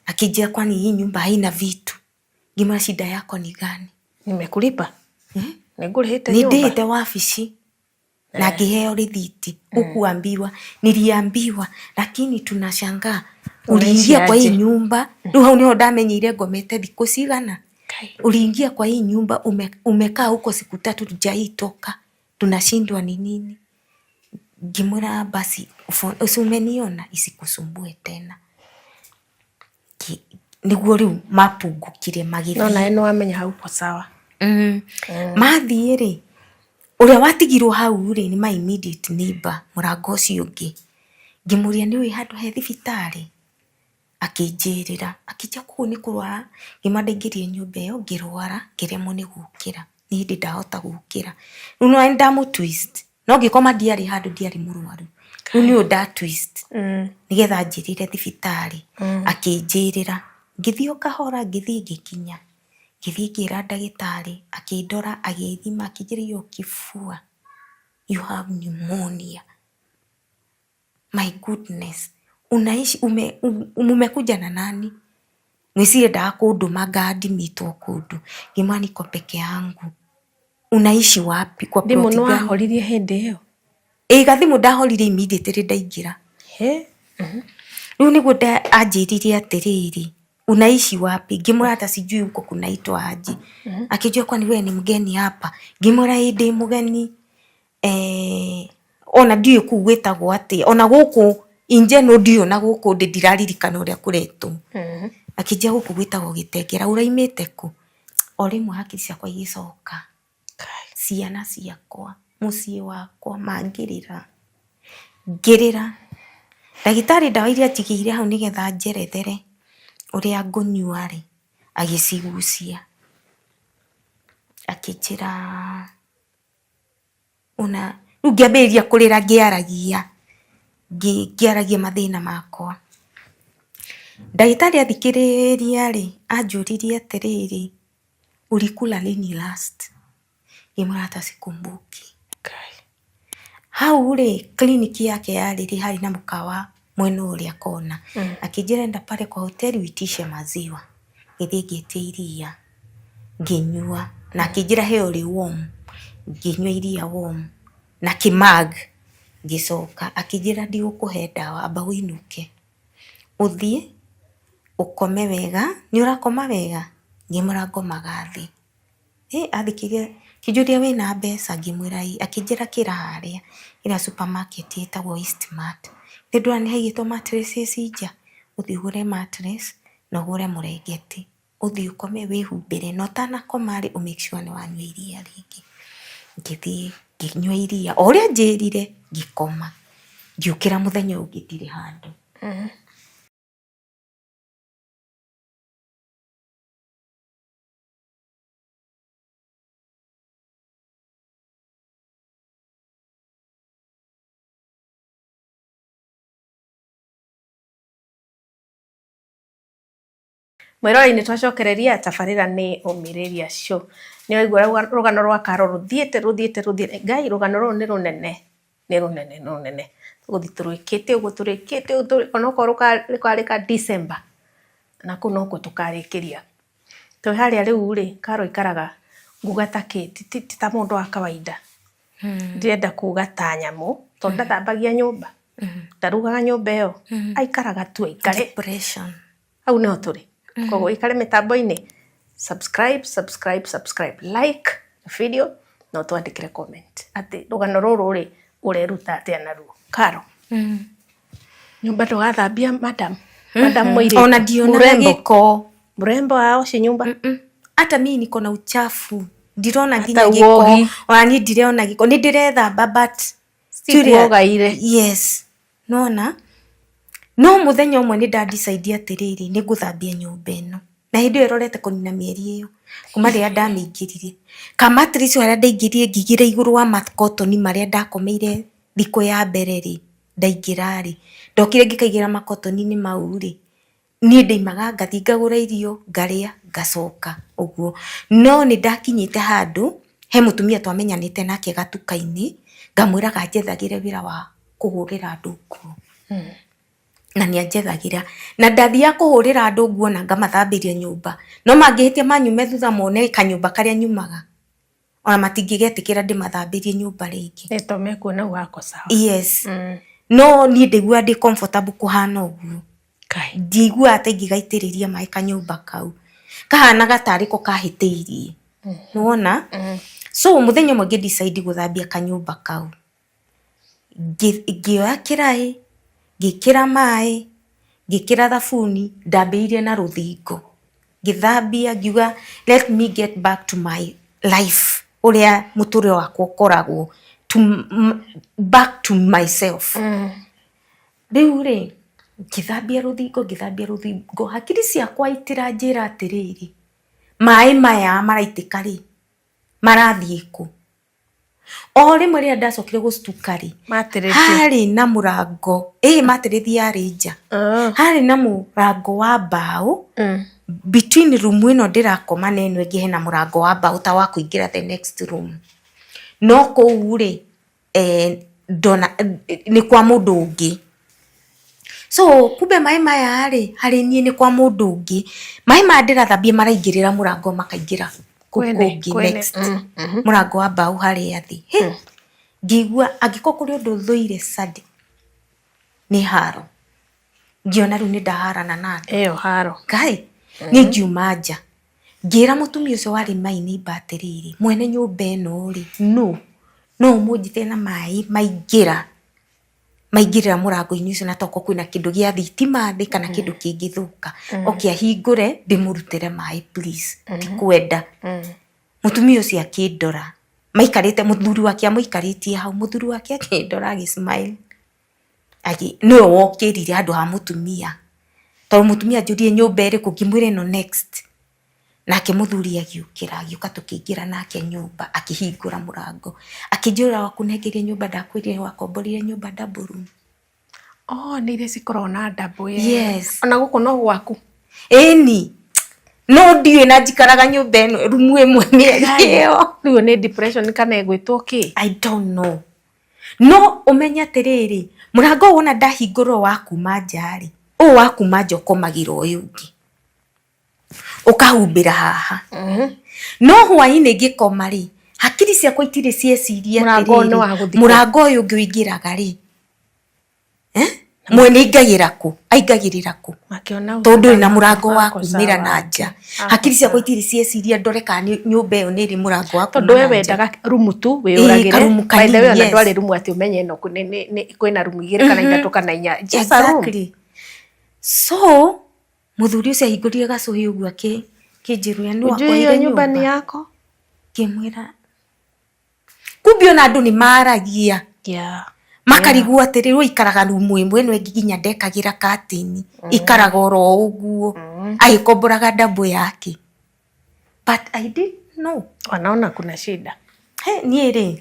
Akĩnjĩra kwani hii nyumba haina vitu? Ngĩmwĩra shida yako ni gani? Nimekulipa? Nĩngũrĩhĩte nyũmba? Nĩndĩhĩte wabici na ngĩheo rĩthiti. Hukuambiwa, niliambiwa, lakini tunashangaa uliingia kwa hii nyumba. Rĩu hau nĩho ndamenyeire ngomete thikũ cigana. Uliingia kwa hii nyumba umekaa huko siku tatu hujaitoka, tunashindwa ni nini? Ngĩmwĩra basi si umeniona isikusumbue tena. Nĩguo rĩu mapungukire magĩthiĩ. No nawe nĩ wamenya hau uko sawa. Mathiĩ rĩ, ũrĩa watigirwo hau rĩ nĩ my immediate neighbor mũrango ũcio ũngĩ. Ngĩmũria nĩ ũĩ handũ he thibitarĩ? Akĩnjĩrĩra, akĩnjĩra kũu nĩ kũrwara, ngĩmwĩra ndaingĩrire nyũmba ĩyo ngĩrwara ngĩremwo nĩ gũkĩra, nĩ hĩndĩ ndahota gũkĩra. Rĩu nĩ wona nĩ ndamũ twist, no ngĩkoma ndiarĩ handũ ndiarĩ mũrwaru. Rĩu nĩ ũyũ nda twist nĩgetha anjĩrĩre thibitarĩ, akĩnjĩrĩra. Ngĩthiĩ o kahora ngĩthiĩ ngĩkinya, ngĩthiĩ ngĩra ndagĩtarĩ, akĩndora agĩthima akĩnjĩra hiyo kifua you have pneumonia. My goodness, unaishi mumekuja na nani? Ngwĩciria endaga kũndũma nga admit wo kũndũ. Ngĩmwĩra niko peke yangu. Unaishi wapi? Kwa Thimũ plot nĩ gani? wahoririe hĩndĩ ĩyo? Ĩĩ gathimũ ndahorire immediately ndaingĩra. He? Rĩu nĩguo anjĩrire atĩrĩrĩ, unaishi wapi? Ngĩmwĩra hata sijui huko kunaitwa aje. Akijua kwani wewe ni mgeni hapa? Ngĩmwĩra ĩĩ ndĩ mũgeni. Ona ndiũĩ kũu gwĩtagwo atĩa. Ona gũkũ in general ndiũĩ ona gũkũ ndĩ ndiraririkana ũrĩa kũretwo. Akĩnjĩra gũkũ gwĩtagwo Gĩtengera, ũraimĩte kũ? O rĩmwe hakiri ciakwa igĩcoka. Ciana ciakwa, mũciĩ wakwa mangĩrĩra. Ngĩrĩra. Ndagĩtarĩ ndawa iria anjigĩire hau nĩgetha njerethere ũrĩa ngũnyua rĩ, agĩcigucia. Akĩnjĩra una rĩu ngĩambĩrĩria kũrĩra ngĩaragia, ngĩaragia mathĩna makwa. Ndagĩtarĩ athikĩrĩria rĩ, anjũririe atĩrĩrĩ, ulikula lini last? Ngĩmwĩra hata sikumbuki. Hau rĩ, clinic yake yarĩ rĩ, harĩ na mũkawa mwena ũrĩa kona. Akĩnjĩra enda pale kwa hoteli uitishe maziwa. Ngĩthiĩ ngĩtia iria, ngĩnyua, na akĩnjĩra he ũrĩ warm. Ngĩnyua iria warm na kĩ mug. Ngĩcoka akĩnjĩra ndigũkũhe ndawa, amba ũinũke. Ũthiĩ ũkome wega, nĩ ũrakoma wega? Ngĩmwĩra ngomaga thĩ. Athikĩrĩria akĩnjũria wĩna mbeca? Ngĩmwĩra ĩĩ. Akĩnjĩra kĩra harĩa ĩrĩa supermarket ĩtagwo Eastmart. Nĩ ndĩrona nĩ haigĩtwo mattresses nja, ũthiĩ ũgũre mattress na ũgũre mũrengeti. Ũthiĩ ũkome wĩhumbĩre na ũtanakoma rĩ, ũ make sure nĩ wanyua iria rĩngĩ. Ngĩthiĩ ngĩnyua iria o ũrĩa anjĩrire ngĩkoma. Ngĩũkĩra mũthenya ũyũ ũngĩ ndirĩ handũ. Mwĩroreri nĩ twacokereria tabarĩra nĩ Ũmĩrĩria Show. Nĩ waigua rũgano rwa Karo rũthiĩte rũthiĩte rũthiĩte. Ngai rũgano rũrũ nĩ rũnene, nĩ rũnene nĩ rũnene. Tũgũthiĩ tũrwĩkĩte ũguo tũrĩkĩte ũguo onokorwo rũkarĩka December na kũu nokuo tũkarĩkĩria. Twĩ harĩa rĩu rĩ, Karo aikaraga nguga ta kĩ, ti ta mũndũ wa kawaida. Ndĩrenda kuga ta nyamũ tondũ ndathambagia nyũmba, ndarugaga nyũmba ĩyo, aikaraga tu aikare. Depression. Hau nĩho tũrĩ. Koguo ũikare mĩtambo-inĩ, subscribe, subscribe, subscribe, like video na ũtwandĩkĩre comment atĩ rũgano rũrũ rĩ ũreruta atĩa naruo. Karo, nyũmba ndũgathambia madam, madam mũirĩtu, Ona ndionaga mrembo, gĩko. mrembo aoci nyumba. Hata mimi niko na uchafu. Ndirona nginya Hata gĩko. uogi. Ona niĩ ndirona gĩko. Nĩ ndĩrethamba but Si kuoga ire. Yes. Nona no mũthenya ũmwe nĩ nda decide atĩrĩrĩ, nĩ ngũthambia nyũmba ĩno. Na hĩndĩ ĩyo ĩrorete kũnina mĩeri ĩyo kuma rĩrĩa ndamĩingĩrire. Ka mattress harĩa ndaingĩrire ngĩigĩra igũrũ wa makotoni marĩa ndakomeire thikũ ya mbere rĩ, ndaingĩra rĩ, ndokire ngĩkaigĩra makotoni-inĩ mau rĩ, niĩ ndaimaga ngathiĩ ngagũra irio ngarĩa ngacoka ũguo. No nĩ ndakinyĩte handũ he mũtumia twamenyanĩte nake gatuka-inĩ ngamwĩraga anjethagĩre wĩra wa kũhũrĩra andũ nguo. Na nĩ anjethagĩra. Na ndathiaga kũhũrĩra andũ nguo na ngamathambĩria nyũmba. No mangĩhĩtia manyume thutha mone kanyũmba karĩa nyumaga, ona matingĩgetĩkĩra ndĩmathambĩrie nyũmba rĩngĩ. Nĩ to mekuona wako sawa. Yes. No niĩ ndaiguaga ndĩ comfortable kũhana ũguo. Ndiaiguaga ta ingĩgaitĩrĩria maĩ kanyũmba kau. Kahanaga tarĩ ko kahĩtĩirie. Nĩwona? So mũthenya ũmwe ngĩ decide gũthambia kanyũmba kau. Ngĩoya kĩraĩ, ngĩkĩra maĩ, ngĩkĩra thabuni, ndambĩrĩirie na rũthingo. Ngĩthambia ngiuga let me get back to my life ũrĩa mũtũrĩre wakwa ũkoragwo back to myself. Rĩu rĩ, ngĩthambia rũthingo, ngĩthambia rũthingo, hakiri ciakwa itiranjĩra atĩrĩrĩ, maĩ maya maraitĩka rĩ, marathiĩ kũ? O rĩmwe rĩrĩa ndacokire gũstuka rĩ, harĩ na mũrango, ĩĩ mattress yarĩ nja. Harĩ na mũrango wa mbaũ, between room ĩno ndĩrakoma na ĩno ĩngĩ hena mũrango wa mbaũ ta wa kũingĩra the next room. No kũu rĩ, ndona nĩ kwa mũndũ ũngĩ. So kumbe maĩ maya rĩ, harĩ niĩ nĩ kwa mũndũ ũngĩ. Maĩ maya ndĩrathambia maraingĩrĩra mũrango makaingĩra kũu Kwene, kũngĩ kwene. next. Mũrango wa mbaũ harĩa thĩ. Hĩ, ngĩigua angĩkorwo kũrĩ ũndũ thũire Sunday nĩ haro. Ngĩona rĩu nĩ ndaharana na andũ. Ĩyo haro. Ngai, niĩ ngiuma nja. Ngĩra mũtumia ũcio warĩ my neighbor atĩrĩrĩ, mwene nyũmba ĩno rĩ, nũ? No ũmũnjĩte na maĩ maingĩra, maingĩrĩra mũrango-inĩ ũcio na tokorwo kwĩna kĩndũ gĩa thitima thĩ kana kĩndũ kĩngĩthũka. Oke ahingũre ndĩmũrutĩre maĩ please, ndikwenda. Mũtumia ũcio akĩndora, maikarĩte, mũthuri wake amũikarĩtie hau, mũthuri wake akĩndora agĩ smile. Nĩwe wokĩrire handũ ha mũtumia, tondũ mũtumia anjũririe nyũmba ĩrĩkũ, ngĩmwĩra ĩno next. Nake mũthuri agĩũkĩra, agĩũka tũkĩingĩra nake nyũmba, akĩhingũra mũrango. Akĩnjĩra wakũnengeria nyũmba ndakwĩrire wakomborire nyũmba double room. Oh, nĩ iria cikoragwo na double. Yes. Ona gũkũ no gwaku? Ĩni. No ndiũĩ na njikaraga nyũmba ĩno rumu ĩmwe mĩeri ĩyo. Rĩu nĩ depression kana ĩgwĩtwo kĩ? I don't know. No ũmenye atĩrĩrĩ, mũrango ũyũ wona ndahingũrwo wa kuma nja rĩ, ũyũ wa kuma nja ũkomagĩra ũyũ ũngĩ. Ũkahumbĩra haha. No hwainĩ ngĩkoma rĩ, hakiri ciakwa itirĩ cieciria atĩrĩrĩ, mũrango ũyũ ũngĩ ũingĩraga rĩ, mwene aingagĩra kũ? Aingagĩrĩra kũ? Tondũ ndũrĩ na mũrango wa kumĩra na nja. Hakiri ciakwa itirĩ cieciria ndore kana nyũmba ĩyo nĩ ĩrĩ mũrango wa kuma na nja. Tondũ we wendaga rumu tu wĩyũragĩre. Karumu kanini, By the way, ona yes. ndwarĩ rumu atĩ ũmenye ĩno kwĩna rumu igĩrĩ kana ithatũ kana inya. Just a room. Exactly. So, mũthuri ũcio ahingũrire gacũhĩ ũguo akĩnjĩra nĩ Ujui hiyo wakwaire nyumba ni nyũmba. yako? Ngĩmwĩra kumbe ona andũ nĩ maragia. Makarigwo atĩrĩrĩ, ũikaraga rumu ĩmwe ĩno ĩngĩ nginya ndekagĩra katĩni, ikaraga oro ũguo, agĩkomboraga double yake. But I didn't know. Wanaona kuna shida. He, niĩ rĩ,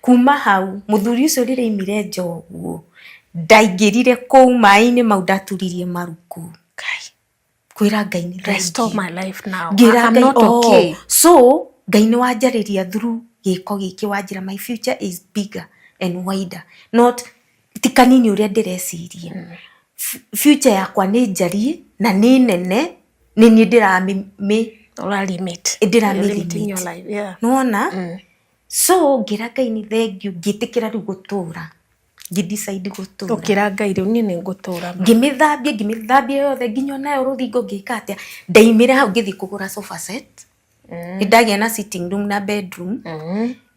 kuma hau, mũthuri ũcio rĩrĩa aimire nja ũguo, ndaingĩrire kũu maĩ-inĩ mau ndaturirie maru kũu. Kwĩra Ngai nĩ Restore thengiũ. my life now. Ngĩra I'm Ngai, not oh, okay. So, Ngai nĩ wanjarĩria through gĩko gĩkĩ wanjĩra my future is bigger and wider. Not ti kanini ũrĩa ndĩreciria. Future yakwa nĩ njariĩ na nĩ nene, nĩ niĩ ndĩramĩ Ũra limit. Ndĩramĩ You're limiting limit. your life, yeah. Nĩwona? So ngĩra Ngai nĩ thengiũ, ngĩtĩkĩra rĩu gũtũra. Ngĩ decide gũtũra. Ũkĩra Ngai rĩu niĩ nĩ ngũtũra. Ngĩmĩthambia yothe nginya onayo rũthingo ngĩka atĩa. Ndaimire hau ngĩthiĩ kũgũra sofa set. Nĩ ndagĩa na sitting room na bedroom.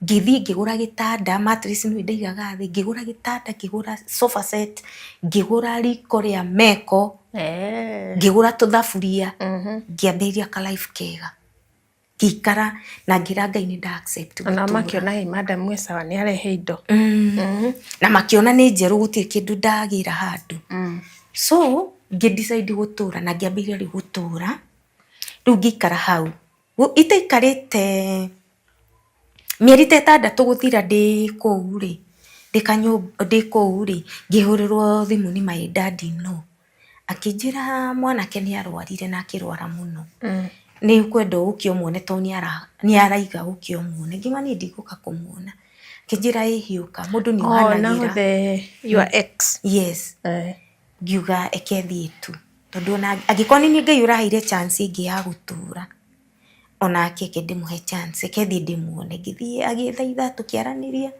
Ngĩthiĩ ngĩgũra gĩtanda, mattress nĩyo ndaigaga thĩ, ngĩgũra gĩtanda, ngĩgũra sofa set, ngĩgũra riko rĩa meko, ngĩgũra tũthaburia, ngĩambĩrĩria ka life kega. Ngĩikara na ngĩra Ngai nĩ nda accept Ona gũtũra. makĩona hey, madam wĩ sawa nĩ arehe indo. Na makĩona nĩ njerũ gũtirĩ kĩndũ ndagĩra handũ. So ngĩ decide gũtũra na ngĩambĩrĩria rĩu gũtũra. Rĩu ngĩikara hau. Itaikarĩte mĩeri ta ĩtandatũ gũthira ndĩ kũu rĩ, ndĩ kũu rĩ, ngĩhũrĩrwo thimũ nĩ my daddy in law. Akĩnjĩra mwanake nĩ arwarire na akĩrwara mũno. Nĩ ũkwenda ũke ũmuone tondũ nĩ araiga ũke ũmuone. Ngiuga niĩ ndigũka kũmuona. Akĩnjĩra ĩhĩ ũka, mũndũ nĩ Oh, now ohanagĩra. your ex. Yes. Ngiuga eke thiĩ tu. Tondũ ona angĩkorwo nĩ niĩ Ngai ũraheire chance ĩngĩ ya gũtũra, onake reke ndĩmũhe chance, reke thiĩ ndĩmuone. Ngĩthiĩ agĩthaitha tũkĩaranĩria,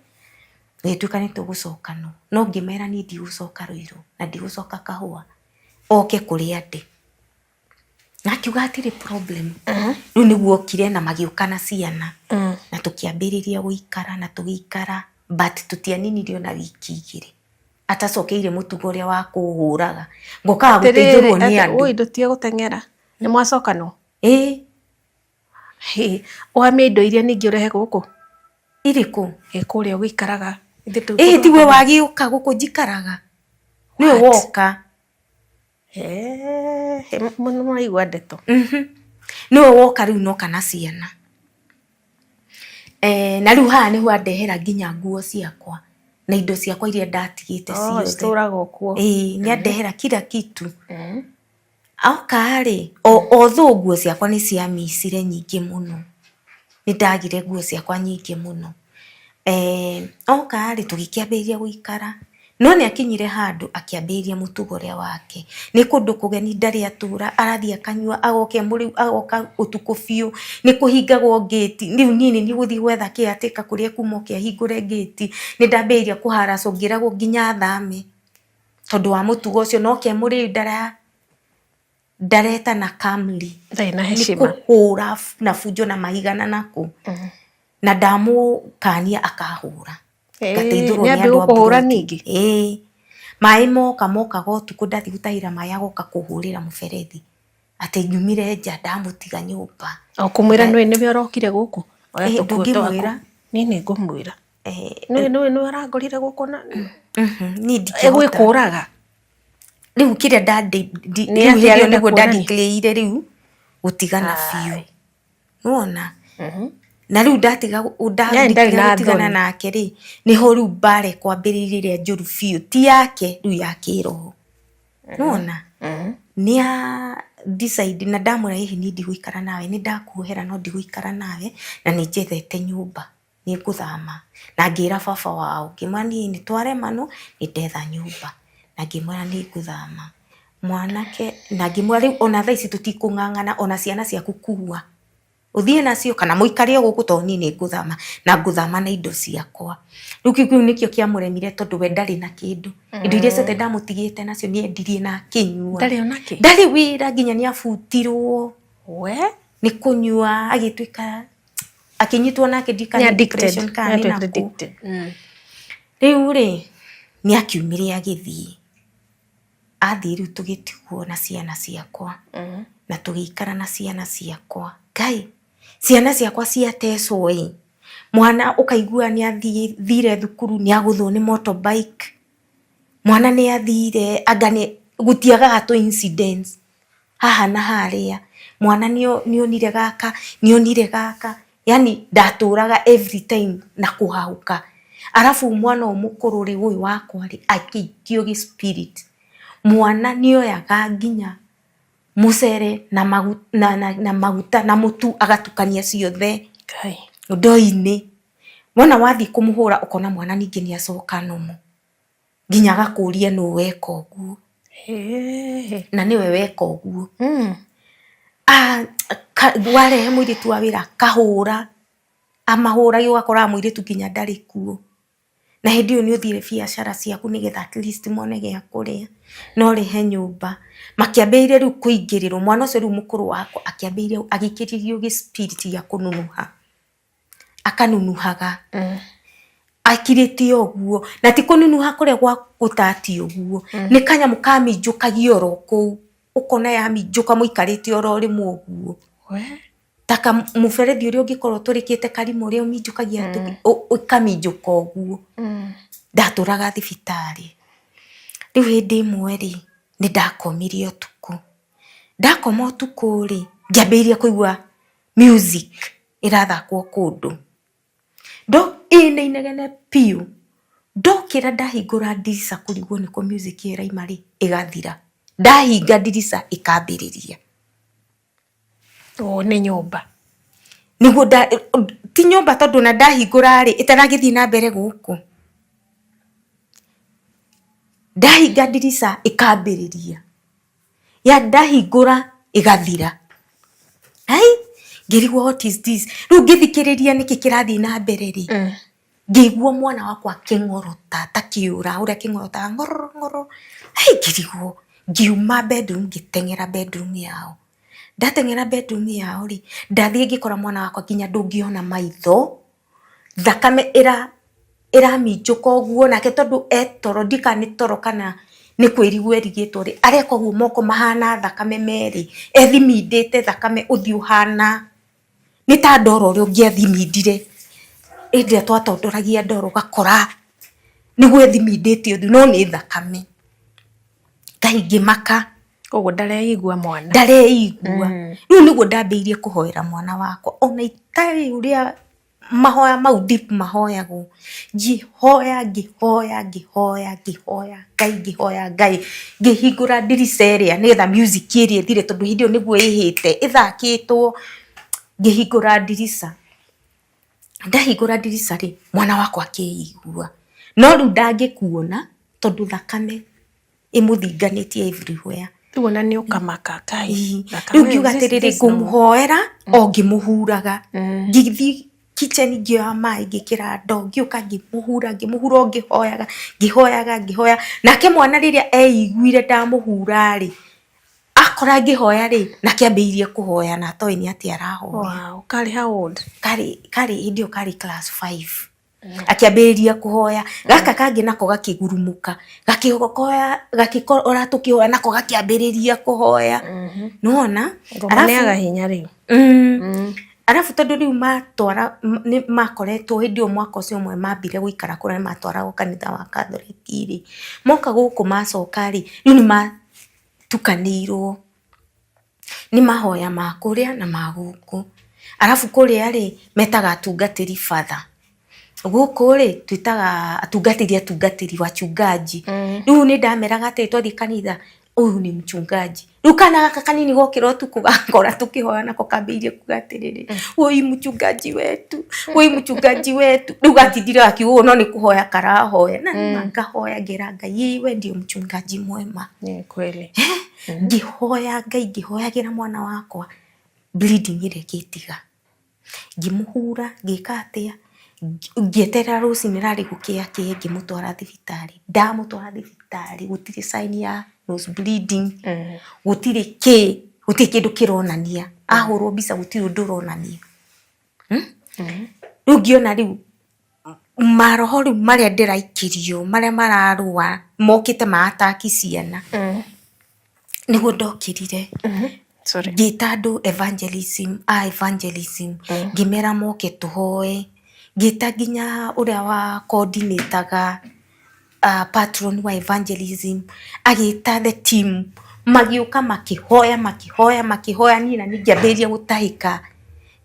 gũgĩtuĩka nĩ tũgũcokana. No ngĩmera niĩ ndigũcoka Ruiru na ndigũcoka Kahũa, oke kũrĩa ndĩ. Na akiuga hatirĩ problem. Rĩu nĩguo okire na magĩũka na ciana. Na tũkĩambĩrĩria gũikara na tũgĩikara, but tũtianinirie ona wiki igĩrĩ. Atacokeire mũtugo ũrĩa wa kũhũraga. Ngokaga gũteithũrwo nĩ andũ. Oi, ndũtige gũteng'era. Nĩ mwacokanwo? Ĩĩ. Hĩ, ũhamie indo iria ningĩ ũrehe gũkũ? Irĩkũ? Ĩ kũrĩa ũgĩikaraga. Ĩĩ tiwe wagĩũka gũkũ njikaraga. Nĩwe woka. Nĩ mũraigua ndeto. Nĩwe woka rĩu noka na ciana. Na rĩu haha nĩho andehera nginya nguo ciakwa na indo ciakwa iria ndatigĩte ciothe. Citũraga kuo. Ĩĩ nĩ andehera kila kitu. Oka rĩ, although nguo ciakwa nĩ ciamicire nyingĩ mũno. Nĩ ndagire nguo ciakwa nyingĩ mũno. Oka rĩ, tũgĩkĩambĩrĩria gũikara. No nĩ akinyire handũ akĩambĩrĩria mũtugo ũrĩa wake. Nĩ kũndũ kũgeni ndarĩ atũra, arathiĩ akanyua, agoka e mũrĩu, agoka ũtukũ biũ, nĩ kũhingagwo ngĩti, rĩu niĩ nĩ niĩ gũthiĩ gwetha caretaker kũrĩa ekuma oke ahingũre ngĩti. Nĩ ndambĩrĩria kũharacwo ngĩragwo nginya thame tondũ wa mũtugo ũcio, na oka e mũrĩu ndaretana calmly. Ndarĩ na Nĩ heshima. kũhũra na bunjo na mahiga na nakũ. Na ndamũkania akahũra. Ngateithũrwo nĩ nĩ ambia andũ a gũkũhũra mburoti. ningĩ? Ĩĩ. Maĩ moka mokaga ũtukũ ndathiĩ gũtahĩra maĩ agoka kũhũrĩra mũberethi atĩ nyumire nja ndamũtiga nyũmba. O kũmwĩra nĩwe nĩwe ũrokire gũkũ? Oya Ĩĩ, tũkuo twaku. ndũngĩmwĩra. Niĩ nĩ ngũmwĩra. Nĩwe nĩwe nĩwe ũrangorire gũkũ na Niĩ ndingĩhota. Egwĩkũraga. Rĩu kĩrĩa Nĩ rĩu atĩa hĩndĩ ĩyo arenda nĩguo kuonania? ndandeclare rĩu gũtigana biũ. Nĩwona? Na rĩu ndatiga Yani ndarĩ na gũtigana thoni. nake rĩ, nĩho rĩu mbara ĩkwambĩrĩria ĩrĩa njũru biũ, ti yake rĩu ya kĩroho. Nĩwona? Nĩ a decide na ndamwĩra hihi niĩ ndigũikara nawe, nĩ ndakuohera no ndigũikara nawe na nĩ njethete nyũmba nĩ ngũthama. Na ngĩra baba wao, ngĩmwĩra niĩ nĩ twaremanwo nĩ ndetha nyũmba na ngĩmwĩra nĩ ngũthama. Mwanake na ngĩmwĩra rĩu ona thaa ici tũtikũng'ang'ana ona ciana ciaku kua. Ũthiĩ nacio kana mũikare o gũkũ tondũ niĩ nĩ ngũthama na ngũthama na indo ciakwa. Rĩu kĩu nĩkĩo kĩamũremire tondũ we ndarĩ na kĩndũ. Indo iria ciothe ndamũtigĩte nacio nĩ endirie na akĩnyua. Ndarĩ ona kĩ? Ndarĩ wĩra nginya nĩ abutirwo. We? Nĩ kũnyua agĩtuĩka akĩnyitwo nake ndiũĩ kana Nĩ nĩ addicted. depression kana nĩ Nĩ nakũ. addicted. Rĩu rĩ nĩ akiumire agĩthiĩ. Athiĩ rĩu tũgĩtigwo na ciana ciakwa. Na tũgĩikara na ciana ciakwa. Ngai, ciana ciakwa ciatecwo ĩ, mwana ũkaigua nĩ athire thukuru nĩ agũthwo nĩ motorbike, mwana nĩ athire anga nĩ gũtiagaga tũ incidents haha na harĩa, mwana nĩ onire gaka, nĩ onire gaka, yani ndatũraga every time na kũhahũka. Arabu mwana ũyũ mũkũrũ rĩ, ũyũ wakwa rĩ, akĩikio gĩ spirit. Mwana nĩ oyaga nginya mũcere na maguta na mũtu agatukania ciothe ndoo-inĩ. Wona wathiĩ kũmũhũra ũkona mwana ningĩ nĩ acoka normal. Nginya agakũria nũ weka ũguo. Na nĩwe weka ũguo. Warehe mũirĩtu wa wĩra akahũra, amahũragia ũgakoraga mũirĩtu nginya ndarĩ kuo. Na hĩndĩ ĩyo nĩ ũthire biacara ciaku nĩgetha at least mone gĩa kũrĩa, na ũrĩhe nyũmba. Makĩambĩrĩria rĩu kũingĩrĩrwo, mwana ũcio rĩu mũkũrũ wakwa akĩambĩrĩria agĩikĩrĩrio gĩ spirit gĩa kũnunuha. Akanunuhaga. Akirĩte ũguo, na ti kũnunuha kũrĩa gwa gũtatia ũguo, nĩ kanyamũ kaminjũkagia oro kũu, ũkona yaminjũka mũikarĩte oro rĩmwe ũguo. Ta mũberethi ũrĩa ũngĩkorwo ũtũrĩkĩte karima ũrĩa ũminjũkagia ũkaminjũka ũguo. Ndatũraga thibitarĩ. Rĩu hĩndĩ ĩmwe rĩ, nĩ ndakomire ũtukũ. Ndakoma ũtukũ rĩ, ngĩambĩrĩria kũigua music ĩrathakwo kũndũ. Ĩna inegene biũ. Ndokĩra ndahingũra ndirica kũrigwo nĩkũ music ĩyo ĩrauma rĩ, ĩgathira. Ndahinga ndirica ĩkambĩrĩria. Ũũ nĩ nyũmba. Nĩguo ti nyũmba tondũ ona ndahingũra rĩ, ĩtaragĩthiĩ na mbere gũkũ. Ndahinga ndirica ĩkambĩrĩria. Ya ndahingũra ĩgathira. Ai, ngĩrigwo what is this? Rĩu ngĩthikĩrĩria nĩkĩ kĩrathiĩ na mbere rĩ, ngĩigua mwana wakwa akĩng'orota ta kĩũra ũrĩa kĩng'orotaga ng'ororo ng'ororo. Ai, ngĩrigwo, ngiuma bedroom ngĩteng'era bedroom yao. Ndateng'era bedroom yao rĩ, ndathiĩ ngĩkora mwana wakwa nginya ndũngĩona maitho, thakame ĩraminjũka ũguo, nake tondũ e toro, ndiũĩ kana nĩ toro kana nĩ kwĩrigwo erigĩtwo rĩ, areka ũguo moko mahana thakame merĩ, ethimindĩte thakame ũthiũ ũhana, nĩ ta ndoro ũrĩa ũngĩathimindire hĩndĩ ĩrĩa twatondoragia ndoro ũgakora nĩguo ethimindĩte ũthiũ no nĩ thakame. Ngai ngĩmaka. Koguo ndareigua mwana. Ndareigua. Rĩu nĩguo ndambĩrĩirie kũhoera mwana wakwa ona itarĩ ũrĩa mahoya mau deep mahoyagwo. Ngĩhoya ngĩhoya ngĩhoya ngĩhoya Ngai ngĩhoya Ngai ngĩhingũra ndirica ĩrĩa nĩgetha music ĩrĩa ĩthire tondũ hĩndĩ ĩyo nĩguo ĩhĩte ĩthakĩtwo. Ngĩhingũra ndirica. Ndahingũra ndirica rĩ, mwana wakwa akĩigua. No rĩu ndangĩkuona Tondũ thakame ĩmũthinganĩtie everywhere. Rĩu ona nĩ ũkamaka Ngai. Ĩĩ. Rĩu ngiuga atĩrĩrĩ, ngũmũhoera o ngĩmũhuraga. Ngĩthiĩ kitchen ngĩoya maĩ ngĩkĩra ndoo, ngĩũka ngĩmũhura, ngĩmũhura o ngĩhoyaga, ngĩhoyaga, ngĩhoyaga. Nake mwana rĩrĩa eiguire ndamũhura rĩ, akora ngĩhoya rĩ, nake ambĩrĩirie kũhoya na atoĩ nĩ atĩa arahoya. Wow. Karĩ how old? Karĩ karĩ hĩndĩ ĩyo karĩ class 5. Akĩambĩrĩria kũhoya. Gaka kangĩ nako gakĩgurumũka, gakĩhoya, gakĩkora tũkĩhoya nako gakĩambĩrĩria kũhoya. Nĩwona? Ngoma nĩ yaga hinya rĩu. Arabu tondũ rĩu matwara nĩ makoretwo hĩndĩ ĩyo mwaka ũcio ũmwe mambire gũikara kũrĩa nĩ matwaragwo kanitha wa Catholic rĩ, moka gũkũ macoka rĩ, rĩu nĩ matukanĩirwo nĩ mahoya ma kũrĩa na ma gũkũ. Arabu kũrĩa rĩ, metaga atungatĩri father. Gũkũ rĩ, twĩtaga atungatĩri atungatĩri wachungaji. Rĩu nĩ ndameraga atĩrĩ, twathiĩ kanitha, huyu ni mchungaji. Rĩu kana gaka kanini gokĩra ũtukũ gakora tũkĩhoya nako kambĩrĩirie kuga atĩrĩrĩ, woi mchungaji wetu, woi mchungaji wetu. Rĩu gatindire gakiuga ũguo no nĩ kũhoya karahoya. Na nĩma ngahoya ngera Ngai, ĩĩ we ndio mchungaji mwema. Ni kweli. Ngĩhoya Ngai, ngĩhoyagĩra mwana wakwa, bleeding ĩrĩa ĩgĩtiga. Ngĩmũhura, ngĩka atĩa, ngĩeterera rũcinĩ rarĩ gũkĩa kĩe ngĩmũtwara thibitarĩ. Ndamũtwara thibitarĩ gũtirĩ sign ya nose bleeding, gũtirĩ kĩ, gũtirĩ kĩndũ kĩronania. Ahũrwo mbica gũtirĩ ũndũ ũronania. Rĩu ngĩona rĩu maroho rĩu marĩa ndĩraikĩrio, marĩa mararũa mokĩte ma attack ciana. Nĩguo ndokĩrire. Sorry. Ngĩta andũ evangelism, a evangelism, ngĩmera moke tũhoe. Ngĩta nginya ũrĩa wa coordinataga patron wa evangelism, agĩta the team, magĩũka makĩhoya, makĩhoya, makĩhoya, niĩ na niĩ ngĩambĩrĩria gũtahĩka.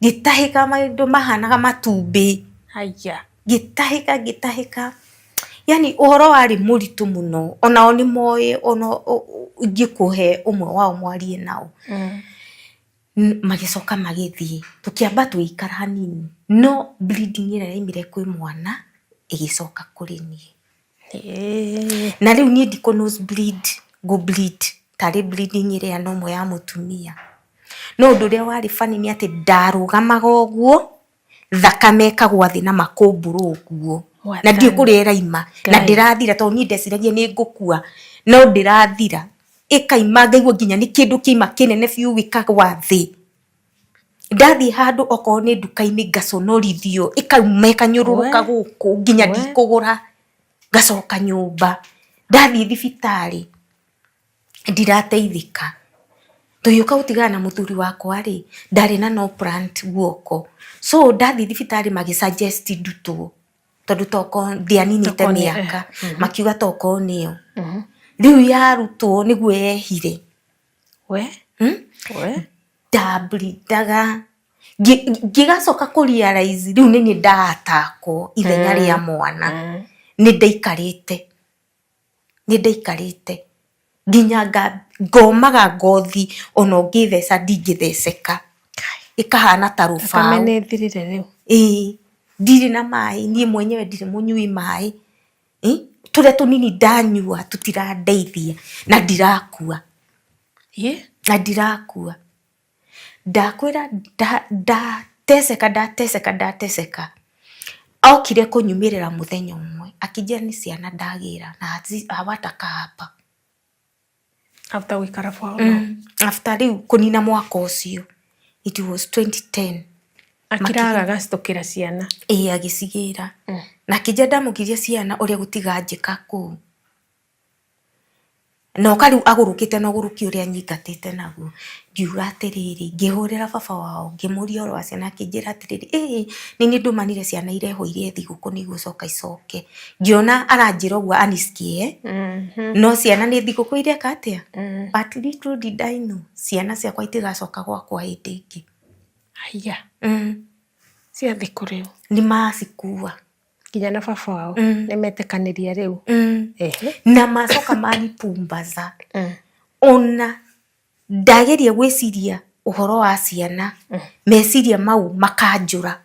Ngĩtahĩka maũndũ mahanaga matumbĩ. Haiya. Ngĩtahĩka, ngĩtahĩka. Yani ũhoro warĩ mũritũ mũno, onao nĩ moĩ, ona ingĩkũhe ũmwe wao mwarie nao. Magĩcoka magĩthiĩ, tũkĩamba tũgĩikara hanini, no bleeding ĩrĩa yaumire kwĩ mwana ĩgĩcoka kũrĩ niĩ. Na rĩu niĩ ndikũ nose bleed, ngũ bleed tarĩ bleeding ĩrĩa normal ya mũtumia. No ũndũ ũrĩa warĩ funny nĩ atĩ ndarũgamaga ũguo, thakame ĩkagwa thĩ na makũmbũrũ ũguo. Na ndiũĩ kũrĩa ĩraima, na ndĩrathira tondũ niĩ ndeciragia nĩ ngũkua, no ndĩrathira. Ĩkaima ngaigua nginya nĩ kĩndũ kĩaima kĩnene biũ gĩkagwa thĩ. Ndathiĩ handũ okorwo nĩ nduka-inĩ ngaconorithio, ĩkauma ĩkanyũrũrũka gũkũ nginya ndikũgũra, ngacoka nyũmba. Ndathiĩ thibitarĩ ndirateithĩka. Tũgĩũka gũtigana na mũthuri wakwa rĩ, ndarĩ na no plant guoko. So ndathiĩ thibitarĩ magĩ suggest ndutwo, tondũ tokorwo ndianinĩte mĩaka, makiuga tokorwo nĩyo. Rĩu yarutwo nĩguo yehire. We? We? Ndamblindaga, ngĩgacoka kũ realize rĩu nĩ niĩ ndaatakwo ithenya rĩa mwana. Nĩ ndaikarĩte, nĩ ndaikarĩte nginya ngomaga ngothi ona ũngĩtheca ndingĩtheceka. Ĩkahana ta rũbaũ. Thakame nĩ ĩthirire rĩu. Ĩĩ, ndirĩ na maĩ, niĩ mwenyewe ndirĩ mũnyui maĩ. Tũrĩa tũnini ndanyua tũtirandeithia na ndirakua. Na ndirakua. Ndakwĩra ndateceka, ndateceka, ndateceka. Okire kũnyumĩrĩra mũthenya ũmwe akĩnjĩra nĩ ciana ndagĩra na hawatakaa hapa. After gũikara for how long? After rĩu kũnina mwaka ũcio. It was 2010. Akiraga agacitũkĩra ciana. Ĩĩ agĩcigĩra. Na akĩnjĩra ndamũkiria ciana ũrĩa gũtiganjĩka kũu. Na oka rĩu agũrũkĩte na ũgũrũki ũrĩa anyingatĩte naguo. Ngiuga atĩrĩrĩ, ngĩhũrĩra baba wao ngĩmũria ũhoro wa ciana akĩnjĩra atĩrĩrĩ, ĩĩ nĩ niĩ ndũmanire ciana irehwo irĩe thigũkũ nĩ igũcoka icoke. Ngĩona aranjĩra ũguo anisikie, no ciana nĩ thigũkũ ireka atĩa? But little did I know, ciana ciakwa itigacoka gwakwa hĩndĩ ĩngĩ. Haiya. Cia thikũ rĩu. Nĩ macikua. Nginya na baba wao nĩ metĩkanĩria rĩu. Na macoka manipumbaza. Ona ndageria gwĩciria ũhoro wa ciana, meciria mau makanjũra.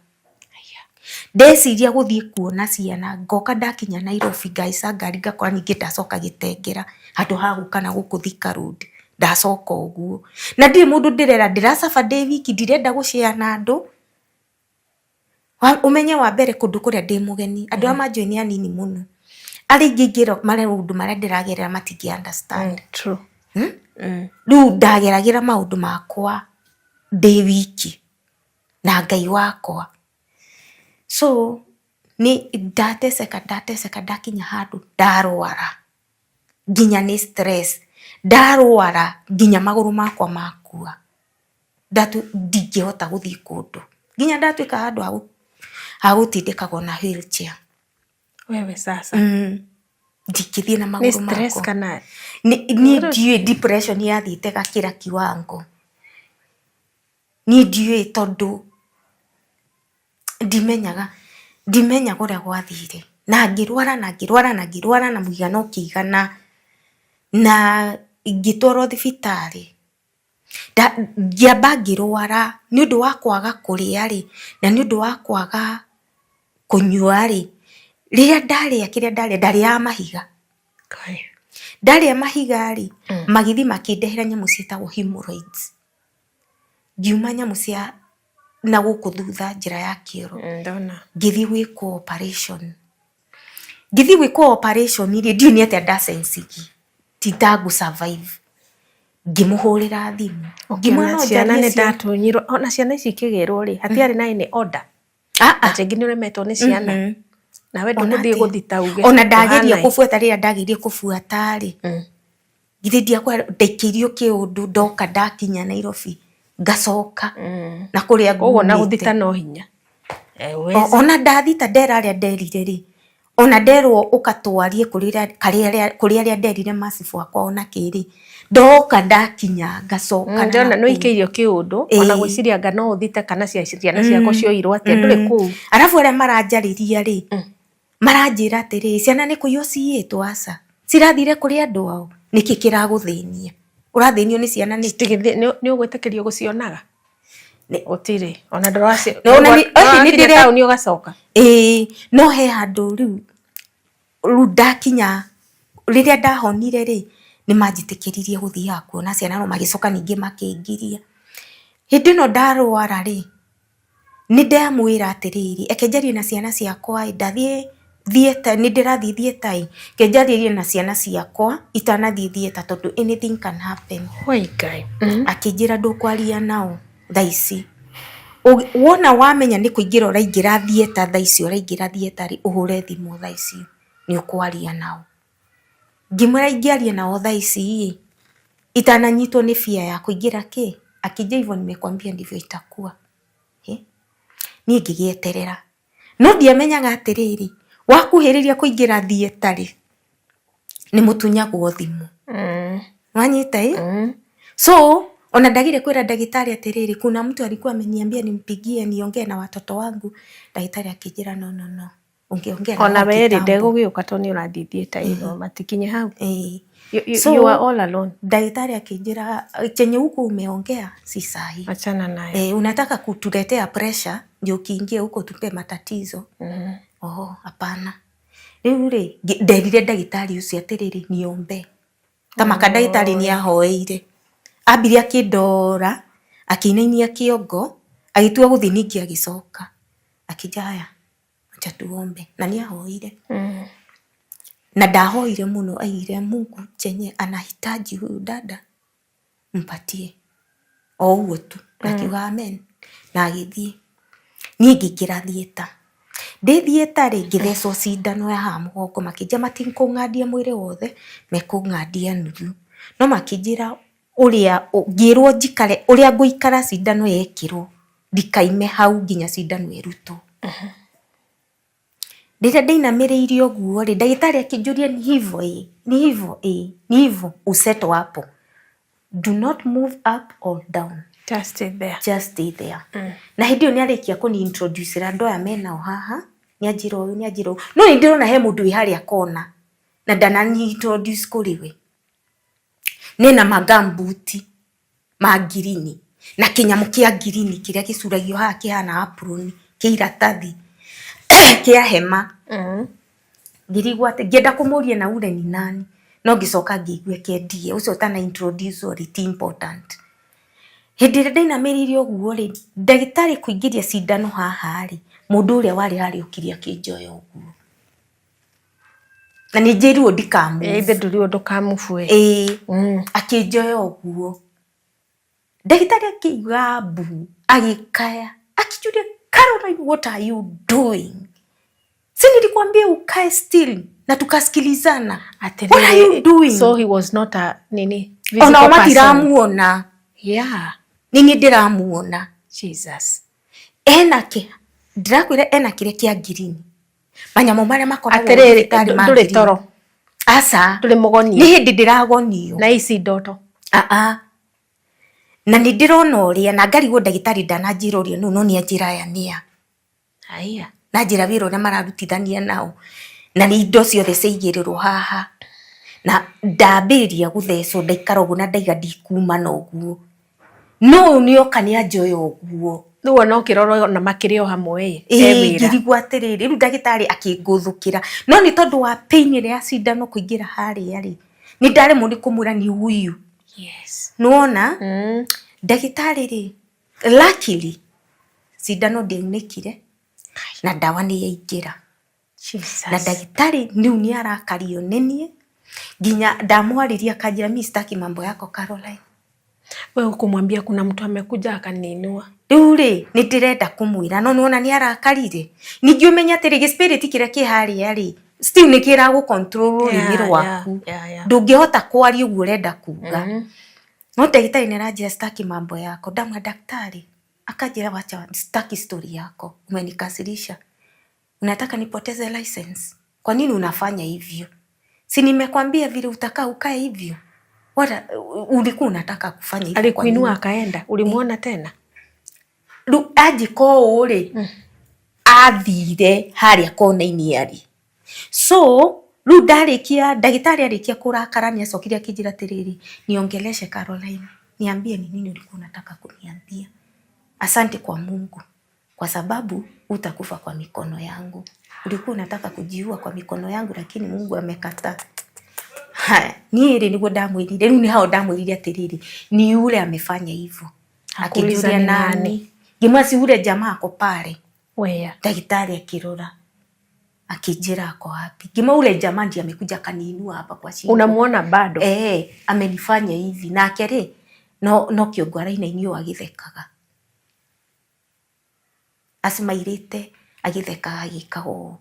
Ndeciria gũthiĩ kuona ciana, ngoka ndakinya Nairobi ngahaica ngari ngakora ningĩ ndacoka Gĩtengera handũ ha gũka na gũkũ Thika Road, ndacoka ũguo. Na ndirĩ mũndũ ndĩrera, ndĩracaba ndĩ wiki, ndirenda gũ share na andũ. Ũmenye wa mbere kũndũ kũrĩa ndĩ mũgeni, andũ arĩa manjũĩ nĩ anini mũno. Arĩa aingĩ ingĩra maũndũ marĩa ndĩragerera matingĩ understand. True. Rĩu ndageragĩra maũndũ makwa ndĩ wiki na Ngai wakwa. So nĩ ndateceka ndateceka ndakinya handũ ndarwara nginya nĩ stress, ndarwara nginya magũrũ makwa makua, ndingĩhota gũthiĩ kũndũ, nginya ndatuĩka handũ ha gũtindĩkagwo na wheelchair. Wewe sasa. Ndingĩthiĩ na Nĩ magũrũ stress makwa. kana Niĩ ndiũĩ depression yathiĩte gakĩra kiwango. Niĩ ndiũĩ tondũ ndimenyaga ndimenyaga ũrĩa gwathire, na ngĩrwara na ngĩrwara na ngĩrwara na mũigana ũkĩigana, na ngĩtwarwo thibitarĩ. Ngĩamba ngĩrwara nĩ ũndũ wa kwaga kũrĩa rĩ, na nĩ ũndũ wa kwaga kũnyua rĩ, rĩrĩa ndarĩa kĩrĩa ndarĩa, ndarĩaga mahiga. Kai. Ndarĩa mahiga rĩ, magĩthiĩ makĩndehera nyamũ ciĩtagwo hemorrhoids. Ngiuma nyamũ cia na gũkũ thutha njĩra ya kĩoro. Ndona. Ngĩthiĩ gwĩkwo operation. Ngĩthiĩ gwĩkwo operation rĩ, ndiũĩ nĩ atĩa ndacensigi ti ta ngũ survive. Ngĩmũhũrĩra thimũ. Ngĩmwĩra Ũkĩona no ciana njarie nĩ ndatunyirwo, ona ciana ici ikĩgĩrwo rĩ, hatiarĩ na any order. Ah, ah. Atĩ rĩngĩ nĩ ũremetwo nĩ ciana. Nawe Ona ndũgũthiĩ atĩa? gũthita uge. Ona ndageria kũhana ĩ. kũbuata rĩrĩa ndageririe kũbuata rĩ, githĩ ndiakwa ndaikĩirio kĩũndũ ndoka ndakinya Nairobi ngacoka na kũrĩa Koguo na ngumĩte. gũthita no hinya. Ona ndathita ndera arĩa nderire rĩ, ona nderwo ũkatwarie kũrĩ arĩa nderire macibu akwa ona kĩ rĩ, ndoka ndakinya ngacoka na Ndĩrona nĩ nakũu. ũikĩirio kĩũndũ, ona gwĩciria anga no ũthite kana ciana ciakwa cioirwo atĩa, ndũrĩ kũu. Arabu arĩa maranjarĩria rĩ, maranjĩra atĩrĩrĩ, ciana nĩ kũiywo ciyĩtwo, aca, cirathire kũrĩ andũ ao, nĩkĩ kĩragũthĩnia? Ũrathĩnio nĩ ciana nĩkĩ? Nĩ ũgwĩtĩkĩrio gũcionaga? Gũtirĩ. Ona ndũraci No, ona nĩ ndũrakinya taũni ũgacoka. Ĩĩ, no he handũ rĩu ndakinya, rĩrĩa ndahonire rĩ, nĩ manjĩtĩkĩririe gũthiaga kuona ciana no magĩcoka ningĩ makĩngiria. Hĩndĩ ĩno ndarwara rĩ, nĩ ndamwĩra atĩrĩrĩ, reke njarie na ciana ciakwa ĩ, ndathiĩ theatre, nĩ ndĩrathiĩ theatre ĩ, reke njarĩrie na ciana ciakwa itanathiĩ theatre tondũ anything can happen. Woi Ngai. Akĩnjĩra ndũkwaria nao thaa ici. Wona wamenya nĩ kũingĩra ũraingĩra theatre thaa ici ũraingĩra theatre rĩ, ũhũre thimũ thaa ici nĩ ũkwaria nao. Ngĩmwĩra ingĩaria nao thaa ici ĩ, itananyitwo nĩ fear ya kũingĩra kĩ, akĩnjĩra hivyo nimekwambia ndivyo itakuwa. Niĩ ngĩgĩeterera. No ndiamenyaga atĩrĩrĩ, wakuhĩrĩria kũingĩra theatre rĩ, nĩ mũtunyagwo thimũ. Wanyita ĩ? So ona ndagire kwĩra ndagĩtarĩ atĩrĩrĩ, kuna mtu alikuwa ameniambia nimpigie niongee na watoto wangu. Ndagĩtarĩ akĩnjĩra no no no, ungeongea nao Ona we rĩ, kitambo. ndegũgĩũka tondũ nĩ ũrathiĩ theatre ĩno, matikinye hau. Ĩĩ. You, So, you are all alone. Ndagĩtarĩ akĩnjĩra chenye huko umeongea si sahi. Achana nayo. Unataka kutuletea pressure ndio ukiingia huko tupe matatizo. Oh, hapana. Rĩu rĩ, nderire ndagĩtarĩ ũcio atĩrĩrĩ, niombe. Tamaka ndagĩtarĩ nĩ ahoeire. Ambire akĩndora, akĩinainia kĩongo, agĩtua gũthiĩ ningĩ agĩcoka. Akĩnjĩra haya, acha tuombe. Na nĩ ahoire. Na ndahoire mũno, aigire Mungu chenye anahitaji huyu dada mpatie. O ũguo tu. Na akiuga amen. Na agĩthiĩ. Niĩ ngĩingĩra theatre. Ndĩ theatre rĩ, ngĩthecwo cindano ya haha mũgongo, makĩnjĩra matikũng'andia mwĩrĩ wothe, mekũng'andia nuthu. No makĩnjĩra ũrĩa, ngĩrwo njikare, ũrĩa ngũikara cindano yekĩrwo, ndikaime hau nginya cindano ĩrutwo. Rĩrĩa ndainamĩrĩire ũguo rĩ, ndagĩtarĩ akĩnjũria ni hivyo ĩ, ni hivyo ĩ, ni hivyo, usettle hapo. Do not move up or down. Just stay there. Just stay there. Na hĩndĩ ĩyo nĩ arĩkia kũni introduce ra andũ aya menao haha, nĩ anjĩra ũyũ, nĩ anjĩra ũyũ. No nĩ ndĩrona he mũndũ wĩ harĩa kona, na ndanani introduce kũrĩ we. Nĩna magambuti ma ngirini, na kĩnyamũ kĩa ngirini kĩrĩa gĩcuragio haha kĩhana apron, kĩa iratathi. Kĩa hema. Ngĩrigwo atĩ ngĩenda kũmũria na ule ni nani, no ngĩcoka ngĩigua kendie ũcio ũtana introduce rĩ ti important. Hĩndĩ ĩrĩa ndainamĩrĩire ũguo rĩ, ndagĩtarĩ kũingĩria cindano haha rĩ, mũndũ ũrĩa warĩ harĩa okire akĩnjoya ũguo. Na nĩ njĩrirwo ndikamove. Ithe ndũrirwo ndũkamove. Ĩĩ, akĩnjoya ũguo. Ndagĩtarĩ akĩiga mbu, agĩkaya, akĩnjũria, "Caroline, what are you doing? Si nilikwambia ukae still na tukasikilizana. What are you doing?" So he was not a nini Ona o matiramuona. Nĩ niĩ ndĩramuona. Jesus. Ena kĩ ndĩrakwĩra ena kĩrĩa kĩa ngirini. Manyamũ marĩa makoragwo Atĩrĩrĩ, thibitarĩ ma ndũrĩ ngirini. toro? Aca. Ndũrĩ mũgonie? Nĩ hĩndĩ ndĩragonio. Na ici ndoto? Aa. Na nĩ ndĩrona ũrĩa na ngarigwo ndagĩtarĩ ndananjĩra ũrĩa nũ no nĩ anjĩra aya nĩa. Haya. Na njĩra wĩra ũrĩa mararutithania nao. Na nĩ indo ciothe ciaigĩrĩrwo haha. Na ndambĩrĩria gũthecwo ndaikara ũguo na ndaiga ndikuma na ũguo. No ũyũ nĩ oka nĩ anjoya ũguo. Rĩu ona ũkĩrora ona makĩrĩ o hamwe ĩ, he Ĩĩ wĩra. ngĩrigwo atĩrĩrĩ, rĩu ndagĩtarĩ akĩngũthũkĩra. No nĩ tondũ wa pain ĩrĩa ya cindano kũingĩra harĩa rĩ, nĩ ndaremwo nĩ kũmwĩra nĩ huyu. Yes. Nĩwona? Ndagĩtarĩ rĩ, luckily cindano ndĩaunĩkire na ndawa nĩ yaingĩra. Jesus. Na ndagĩtarĩ rĩu nĩ arakario nĩ niĩ nginya ndamwarĩria akanjĩra, "Mi sitaki mambo yako, Caroline." We hukumwambia kuna mtu amekuja akaniinua? Rĩu rĩ, nĩ ndĩrenda kũmwĩra no nĩwona nĩ arakarire. Ningĩ ũmenye atĩrĩ, gĩ spirit kĩrĩa kĩ harĩa rĩ, still nĩ kĩragũ control rũrĩmĩ rwaku. Ndũngĩhota kwaria ũguo ũrenda kuga. No ndagĩtarĩ nĩ aranjĩra, "Sitaki mambo yako." Ndamwĩra, "Daktari," akanjĩra, "Wacha, sitaki story yako. Umenikasirisha. Unataka nipoteze license? Kwa nini unafanya hivyo? Si nimekwambia vile utakaa ukae hivyo? Wala ulikuwa unataka kufanya hivyo kwa Alikuinua nini?" akaenda? Ulimuona tena? Rĩu anjĩka ũũ rĩ, athire harĩa kona-inĩ arĩ. So rĩu ndarĩkia, ndagĩtarĩ arĩkia kũrakara nĩ acokire akĩnjĩra atĩrĩrĩ, "Niongeleshe, Caroline, niambie ni nini ulikuwa unataka kuniambia. Asante kwa Mungu kwa sababu utakufa kwa mikono yangu. Ulikuwa unataka kujiua kwa mikono yangu lakini Mungu amekataa." Haya, niĩ rĩ nĩguo ndamwĩrire, rĩu nĩ hao ndamwĩrire atĩrĩrĩ, ni yule amefanya hivyo. Akuuliza Akĩnjũria ni nani? nani? Ngĩmwĩra si yule jamaa ako pale. Where? Ndagĩtarĩ akĩrora akĩnjĩra ako wapi. Ngĩmwĩra ule jamaa ndiye amekuja akaniinua hapa kwa shingo. Unamuona bado? Eh, amenifanya hivi. Nake rĩ no kĩongo arainainio agĩthekaga. Acimairĩte agĩthekaga agĩkaga ũũ.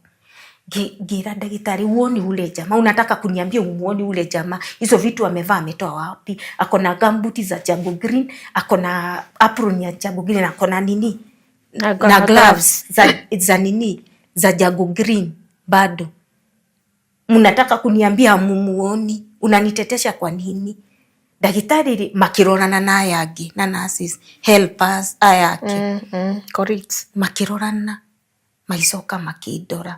Ngĩra ndagĩtarĩ, "Huoni ule jamaa? Unataka kuniambia humuoni ule jamaa? Hizo vitu amevaa ametoa wapi? Ako na gumboot za jungle green, ako na apron ya jungle green, ako na nini Na na gloves za nini za jungle green bado. Mnataka kuniambia hamumuoni? Unanitetesha kwa nini?" Ndagĩtarĩ rĩ makĩrorana na aya angĩ na nurses helpers aya angĩ. Colleagues. Makĩrorana magĩcoka makĩndora.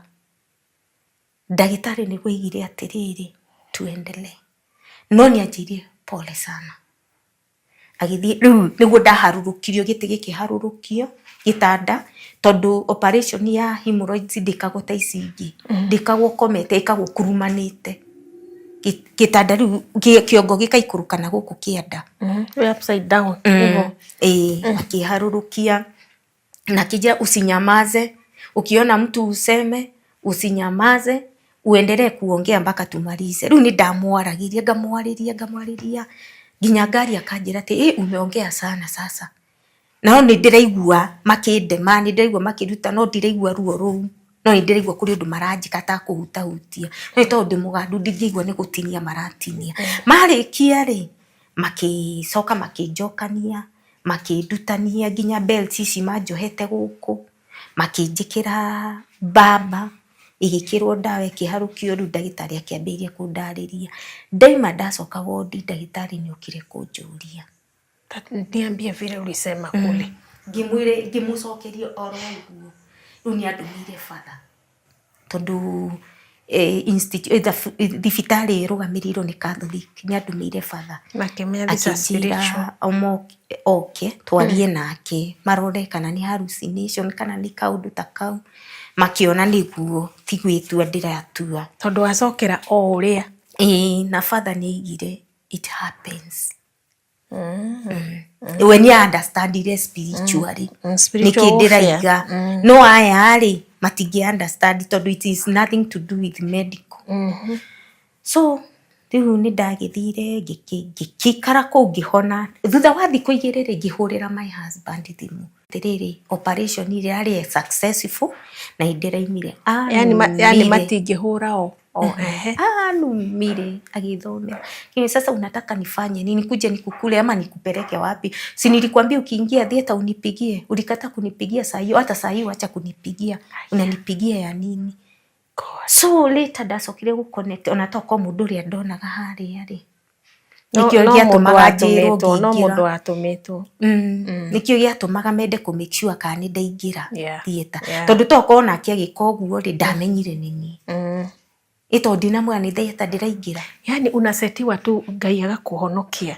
Ndagĩtarĩ nĩguo aigire atĩrĩrĩ, "Tuendelee," no nĩ anjĩrire pole sana. Agĩthiĩ rĩu nĩguo ndaharũrũkirio gĩtĩ gĩkĩharũrũkio gĩtanda tondũ operation ya hemorrhoids ndĩkagwo ta ici ingĩ, ndĩkagwo ũkomete, ĩkagwo ũkurumanĩte. Gĩtanda rĩu kĩongo gĩkaikũrũka na gũkũ kĩanda. We upside down. Hivyo. Ĩĩ, akĩharũrũkia na akĩnjĩra, "Usinyamaze, ukiona mtu useme, usinyamaze, uendelee kuongea mpaka tumalize." Rĩu nĩ ndamwaragĩria ngamwarĩria ngamwarĩria nginya ngari akanjĩra atĩ, "Ĩ umeongea sana sasa." No nĩ ndĩraigua makĩndema, nĩ ndĩraigua makĩruta, no ndiraigua ruo rũu, no nĩ ndĩraigua kũrĩ ũndũ maranjĩka ta kũhutahutia, no nĩ tondũ ndĩ mũgandu ndingĩigua nĩ gũtinia maratinia. Marĩkia rĩ, makĩcoka makĩnjokania, makĩndutania nginya belt ici manjohete gũkũ, makĩnjĩkĩra mbamba, ĩgĩkĩrwo ndawa ĩkĩharũkio, rĩu ndagĩtarĩ akĩambĩrĩria kũndarĩria. Ndaima ndacoka wondi, ndagĩtarĩ nĩ okire kũnjũria. Niambie vile ulisema kule. Ngĩmwĩre, ngĩmũcokeria oro ũguo. Rĩu nĩ andũmĩire batha tondũ thibitarĩ ĩrũgamĩrĩirwo nĩ Catholic, nĩ andũmĩire batha. Makĩmenya this is spiritual. Akĩnjĩra oke twarie nake marore kana nĩ hallucination kana nĩ kaũndũ ta kau. Makĩona nĩguo ti gwĩtua ndĩratua. Tondũ wacokera o ũrĩa. Ĩĩ, na father nĩ aigire it happens. We nĩ understandire spiritually. Spiritual Nĩkĩ warfare. ndĩraiga. No aya rĩ, matingĩ understand tondũ it is nothing to do with medical. So rĩu nĩ ndagĩthire ngĩkĩikara kũu ngĩhona. Thutha wa thikũ 2 rĩ, ngĩhũrĩra my husband thimũ. Atĩrĩrĩ, operation ĩrĩa yarĩ successful na nĩ ndĩraimire. Yani yani Anumire. Matingĩhũra o. O ehe. Anumire agithomera. Lakini sasa unataka nifanye nini? Nikuje nikukule ama nikupeleke wapi? Si nilikwambia ukiingia theater unipigie. Ulikata kunipigia saa hiyo, hata saa hiyo acha kunipigia. Unanipigia ya nini? God. So later ndacokire gũconnect ona tokorwo mũndũ ũrĩa ndonaga harĩa rĩ. No Nĩkĩo no mũndũ gĩatũmaga njĩrwo watũmĩtwo, no ngĩingĩra. mũndũ watũmĩtwo. Nĩkĩo gĩatũmaga mende kũ make sure kana nĩ ndaingĩra theater. Tondũ tokorwo nake agĩka ũguo rĩ, ndamenyire nĩ niĩ. Ĩ tondũ ndinamwĩra nĩ theater ndĩraingĩra. Yani unasetiwa tu Ngai agakũhonokia.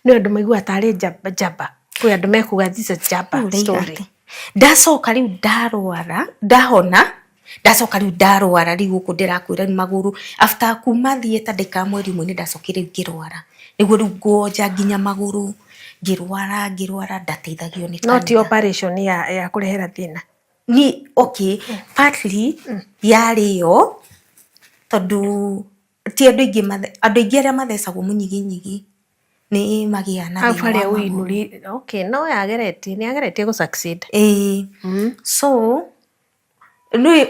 Nĩ andũ maiguaga tarĩ njamba njamba. Kwĩ andũ mekuga this is njamba Rĩu ũraiga story. atĩ ndacoka rĩu ndarwara, ndahona, ndacoka rĩu ndarwara rĩu gũkũ ndĩrakwĩra rĩu magũrũ after kuma theater ndaikara mweri 1 nĩ ndacokire rĩu ngĩrwara. Nĩguo rĩu ngwonja nginya magũrũ, ngĩrwara ngĩrwara ndateithagio nĩ No ti kanitha. operation ya kũrehera thĩna. Ni okay, partly yarĩ yo tondũ ti andũ aingĩ andũ aingĩ arĩa mathecagwo mũnyiginyigi nĩ magĩaga na Hau thĩna wa harĩa magũrũ. ũinũri okay, no yageretie, nĩ yageretie gũ succeed. Ĩĩ. So nĩũĩ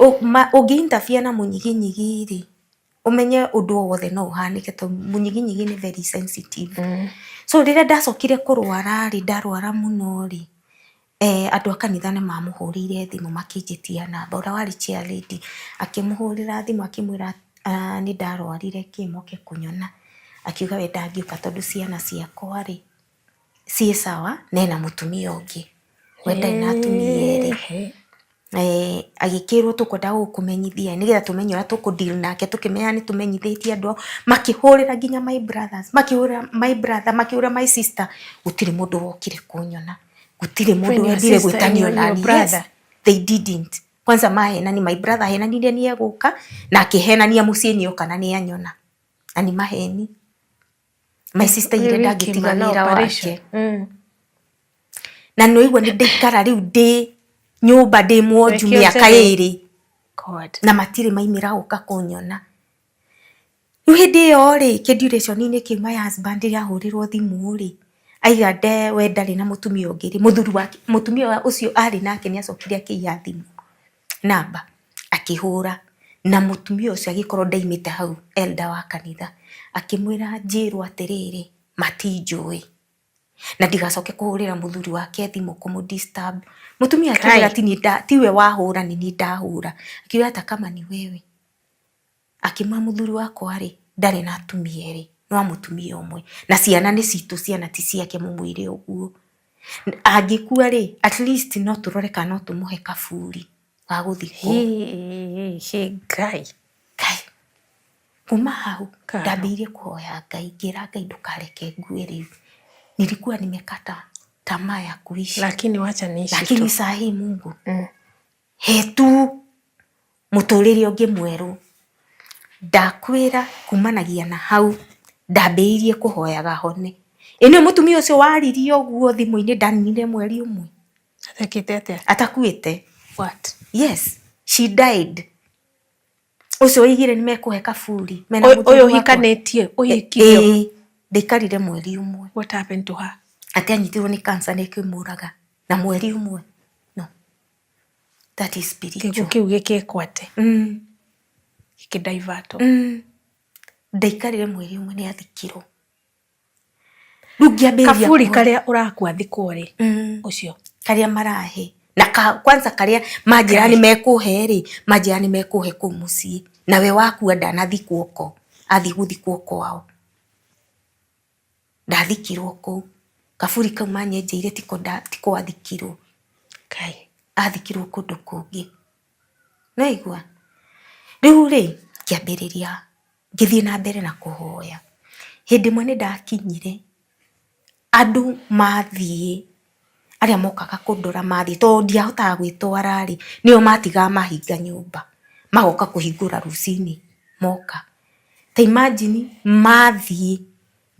ũngĩ interfere na mũnyiginyigi rĩ, ũmenye ũndũ o wothe no ũhanĩke tondũ mũnyiginyigi nĩ very sensitive. So rĩrĩa ndacokire kũrwara rĩ, ndarwara mũno rĩ, andũ a kanitha nĩ mamũhũrĩire thimũ makĩnjĩtia namba, ũrĩa warĩ chair lady akĩmũhũrĩra thimũ akĩmwĩra nĩ ndarwarire kĩ moke kũnyona. Akiuga we ndangĩũka tondũ ciana ciakwa rĩ ciĩ sawa na ena mũtumia ũngĩ. We ndarĩ na atumia erĩ. Agĩkĩrwo tũkwenda gũkũmenyithia nĩgetha tũmenye ũrĩa tũkũ deal nake, tũkĩmenya nĩ tũmenyithĩtie andũ ao. Makĩhũrĩra nginya my brothers, makĩhũrĩra my brother, makĩhũrĩra my sister, gũtirĩ mũndũ wokire kũnyona. Gũtirĩ mũndũ wendire gwĩtanio nani. Yes, they didn't. Kwanza mahenani, my brother ahenanirie nĩ egũka na akĩhenania mũciĩ nĩ oka na nĩ anyona. Na nĩ maheni. My sister aigire ndangĩtiga wĩra wake. Na nĩ waigua nĩ ndaikara rĩu ndĩ nyũmba ndĩ mwonju mĩaka 2. Na matirĩ maimĩra gũka kũnyona. Rĩu hĩndĩ ĩyo rĩ, kĩ duration-inĩ kĩu my husband rĩrĩa ahũrĩrwo thimũ rĩ, aiga we ndarĩ na mũtumia ũngĩ rĩ, mũthuri wake, mũtumia ũcio arĩ nake nĩ acokire akĩiya thimũ namba akĩhũra, na mũtumia ũcio agĩkorwo ndaimĩte hau elder wa kanitha, akĩmwĩra njĩrwo atĩrĩrĩ, matinjũĩ na ndigacoke kũhũrĩra mũthuri wake thimũ kũmũ disturb. Mũtumia akĩmwĩra tiwe wahũra, nĩ niĩ ndahũra. Akiuga hata kama ni wewe. Akĩmwĩra mũthuri wakwa rĩ, ndarĩ na atumia erĩ, no wa mũtumia ũmwe, na ciana nĩ citũ, ciana ti ciake, mũmwĩre ũguo. Angĩkua rĩ, at least no tũrore kana no tũmũhe kaburi ga gũthikwo. Ngai. Ngai. Kuma hau ndambĩrĩirie kũhoya Ngai, ngĩra Ngai ndũkareke ngue rĩu. Nilikuwa nimekata tamaa ya kuishi. Lakini wacha niishi tu. Lakini saa hii Mungu he tu mũtũrĩre ũngĩ mwerũ. Ndakwĩra kumanagia na hau ndambĩrĩirie kũhoyaga hone. Ĩ nĩwe mũtumia ũcio waririe ũguo thimũ-inĩ ndaninire mweri 1. Atekĩte atĩa? Atakuĩte. What? Yes, she died. Ũcio oigire nĩ mekũhe kaburi. Mena Ũyũ mũthuri wakwa. ũhikanĩtie, ũhikirio. Ĩĩ, ndaikarire mweri 1. What happened to her? Atĩ anyitirwo nĩ cancer na ĩkĩmũraga na mweri 1. No. That is spiritual. Kĩguũ kĩu gĩkĩkwo atĩ? Gĩkĩ divert. Ndaikarire mweri 1 nĩ athikirwo. Rĩu ngĩambĩrĩria Kaburi karĩa ũrakua thikwo rĩ, ũcio. Karĩa marahe. Na kwanza karĩa manjĩra nĩ mekũhe rĩ, manjĩra nĩ mekũhe kũu mũciĩ. Nawe wakua ndanathikwo ko, athiĩ gũthikwo kwao. Ndathikirwo kũu. Kaburi kau manyenjeire tiko athikirwo. Ngai. Athikirwo kũndũ kũngĩ. Nĩwaigua? Rĩu rĩ, ngĩambĩrĩria, ngĩthiĩ na mbere na kũhoya. Hĩndĩ ĩmwe nĩ ndakinyire, andũ mathiĩ, Arĩa mokaga kũndora mathiĩ, tondũ ndiahotaga gwĩtwara rĩ, nĩo matigaga mahinga nyũmba, magoka kũhingũra rũcinĩ moka. Ta imagine mathiĩ,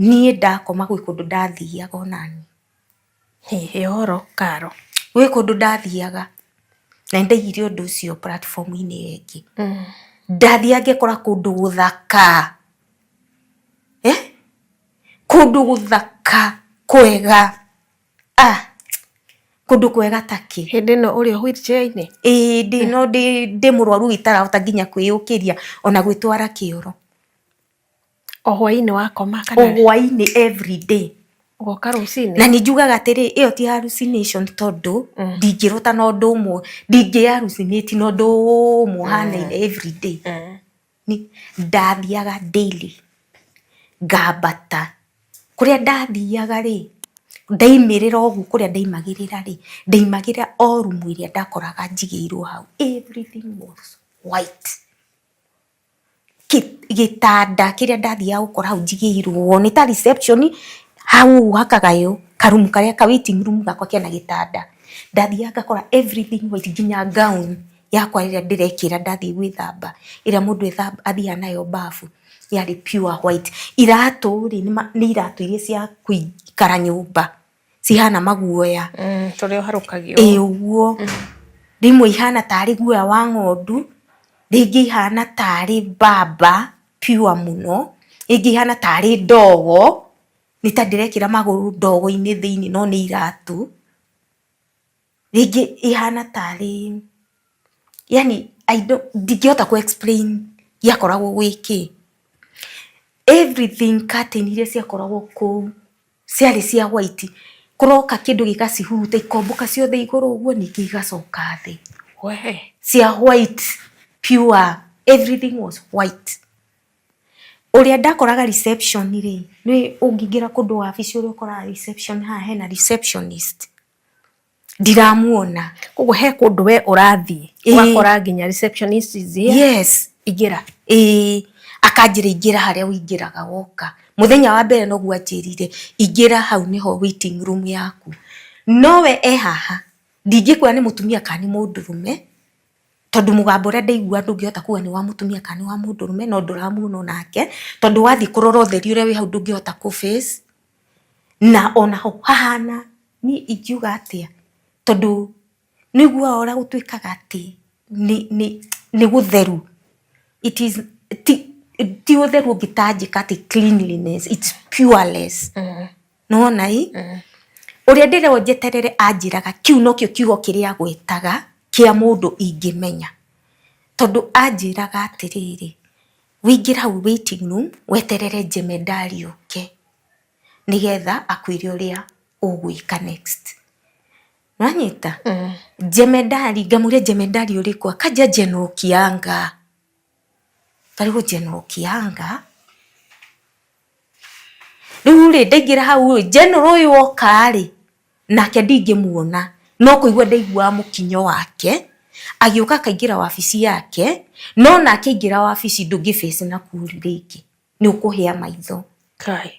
niĩ ndakoma gwĩ kũndũ ndathiaga onaniĩ. Ĩ ũhoro Karo. Gwĩ kũndũ ndathiaga, na nĩ ndaigire ũndũ ũcio platform -inĩ ĩyo ĩngĩ. Ndathiaga ngekora kũndũ gũthaka, kũndũ gũthaka kwega, ah, kũndũ kwega ta kĩ. Hĩndĩ ĩno ũrĩ o wheelchair-inĩ? Ĩĩ ndĩ no ndĩ mũrwaru itarahota nginya kwĩyũkĩria ona gwĩtwara kĩoro. O hwainĩ wakoma kana? O hwainĩ everyday. Ũgoka rũcinĩ? Na nĩ njugaga atĩrĩ, ĩyo ti hallucination tondũ ndingĩrota na ũndũ ũmwe, ndingĩ hallucinate na ũndũ ũmwe ũhanaine everyday. Ndathiaga daily, ngambata. Kũrĩa ndathiaga rĩ, ndaimĩrĩra ũguo kũrĩa ndaimagĩrĩra rĩ, ndaimagĩrĩra o rumu ĩrĩa ndakoraga njigĩirwo hau, everything was white. Gĩtanda kĩrĩa ndathiaga gũkora hau njigĩirwo nĩ ta reception hau ũguo hakagaywo karumu karĩa ka waiting room gakwa kena gĩtanda. Ndathiaga ngakora everything white nginya gown yakwa ĩrĩa ndĩrekĩra ndathiĩ gwĩthamba ĩrĩa mũndũ athiaga nayo bafu yarĩ pure white. Iratũ rĩ nĩ iratũ iria cia gũikara nyũmba cihana maguoya. Tũrĩa ũharũkagio. Ĩĩ ũguo. Rĩmwe ihana tarĩ guoya wa ng'ondu, rĩngĩ ihana tarĩ mbamba pure mũno, rĩngĩ ihana tarĩ ndogo, nĩ ta ndĩrekĩra magũrũ ndogo-inĩ thĩiniĩ no nĩ iratũ. Rĩngĩ ihana tarĩ yani ndingĩhota kũ explain gĩakoragwo gwĩ kĩ. Everything curtain iria ciakoragwo kũu ciarĩ cia white, kũroka kĩndũ gĩgacihuruta ikombũka ciothe igũrũ ũguo ningĩ igacoka thĩ. Cia white pure, everything was white. Ũrĩa ndakoraga reception rĩ, nĩ ũngĩingĩra kũndũ wabici ũrĩa ũkoraga reception haha hena receptionist, ndiramuona. Koguo he kũndũ we ũrathiĩ ũgakora nginya receptionist is here. Yes. Ingĩra. Ĩĩ, akanjĩra ingĩra harĩa ũingĩraga woka. Mũthenya wa mbere noguo anjĩrire, ingĩra hau nĩho waiting room yaku. Nowe e haha, ndingĩkwĩra nĩ mũtumia kana nĩ mũndũrũme, tondũ mũgambo ũrĩa ndaigua ndũngĩhota kuga nĩ wa mũtumia kana nĩ wa mũndũrũme, no ndũramuona onake, tondũ wathiĩ kũrora ũtheri ũrĩa wĩ hau ndũngĩhota kũ face, na onaho hahana, niĩ ingiuga atĩa, tondũ nĩ ũiguaga ũrĩa gũtuĩkaga atĩ nĩ gũtheru, it is ti ũtheru ũngĩtanjĩka atĩ cleanliness, it's pureless. Nĩwona ĩ? Ũrĩa ndĩrerwo njeterere anjĩraga kĩu nokĩo kiugo kĩrĩa agwetaga kĩa mũndũ ingĩmenya. Tondũ anjĩraga atĩrĩrĩ, wĩingĩre hau waiting room weterere jemedari oke nĩgetha akwĩre ũrĩa ũgwĩka next. Nĩwanyita? Jemedari, ngamũria jemedari ũrĩkũ? Akanjĩra General Kianga. Ngarigwo General Kianga? Rĩu rĩ, ndaingĩra hau rĩ, general ũyũ oka rĩ, nake ndingĩmuona, no kũigua ndaiguaga mũkinyo wake, agĩũka akaingĩra wabici yake, no nake aingĩra wabici ndũngĩ face na kũu rĩngĩ, nĩ ũkũhĩa maitho. Kai.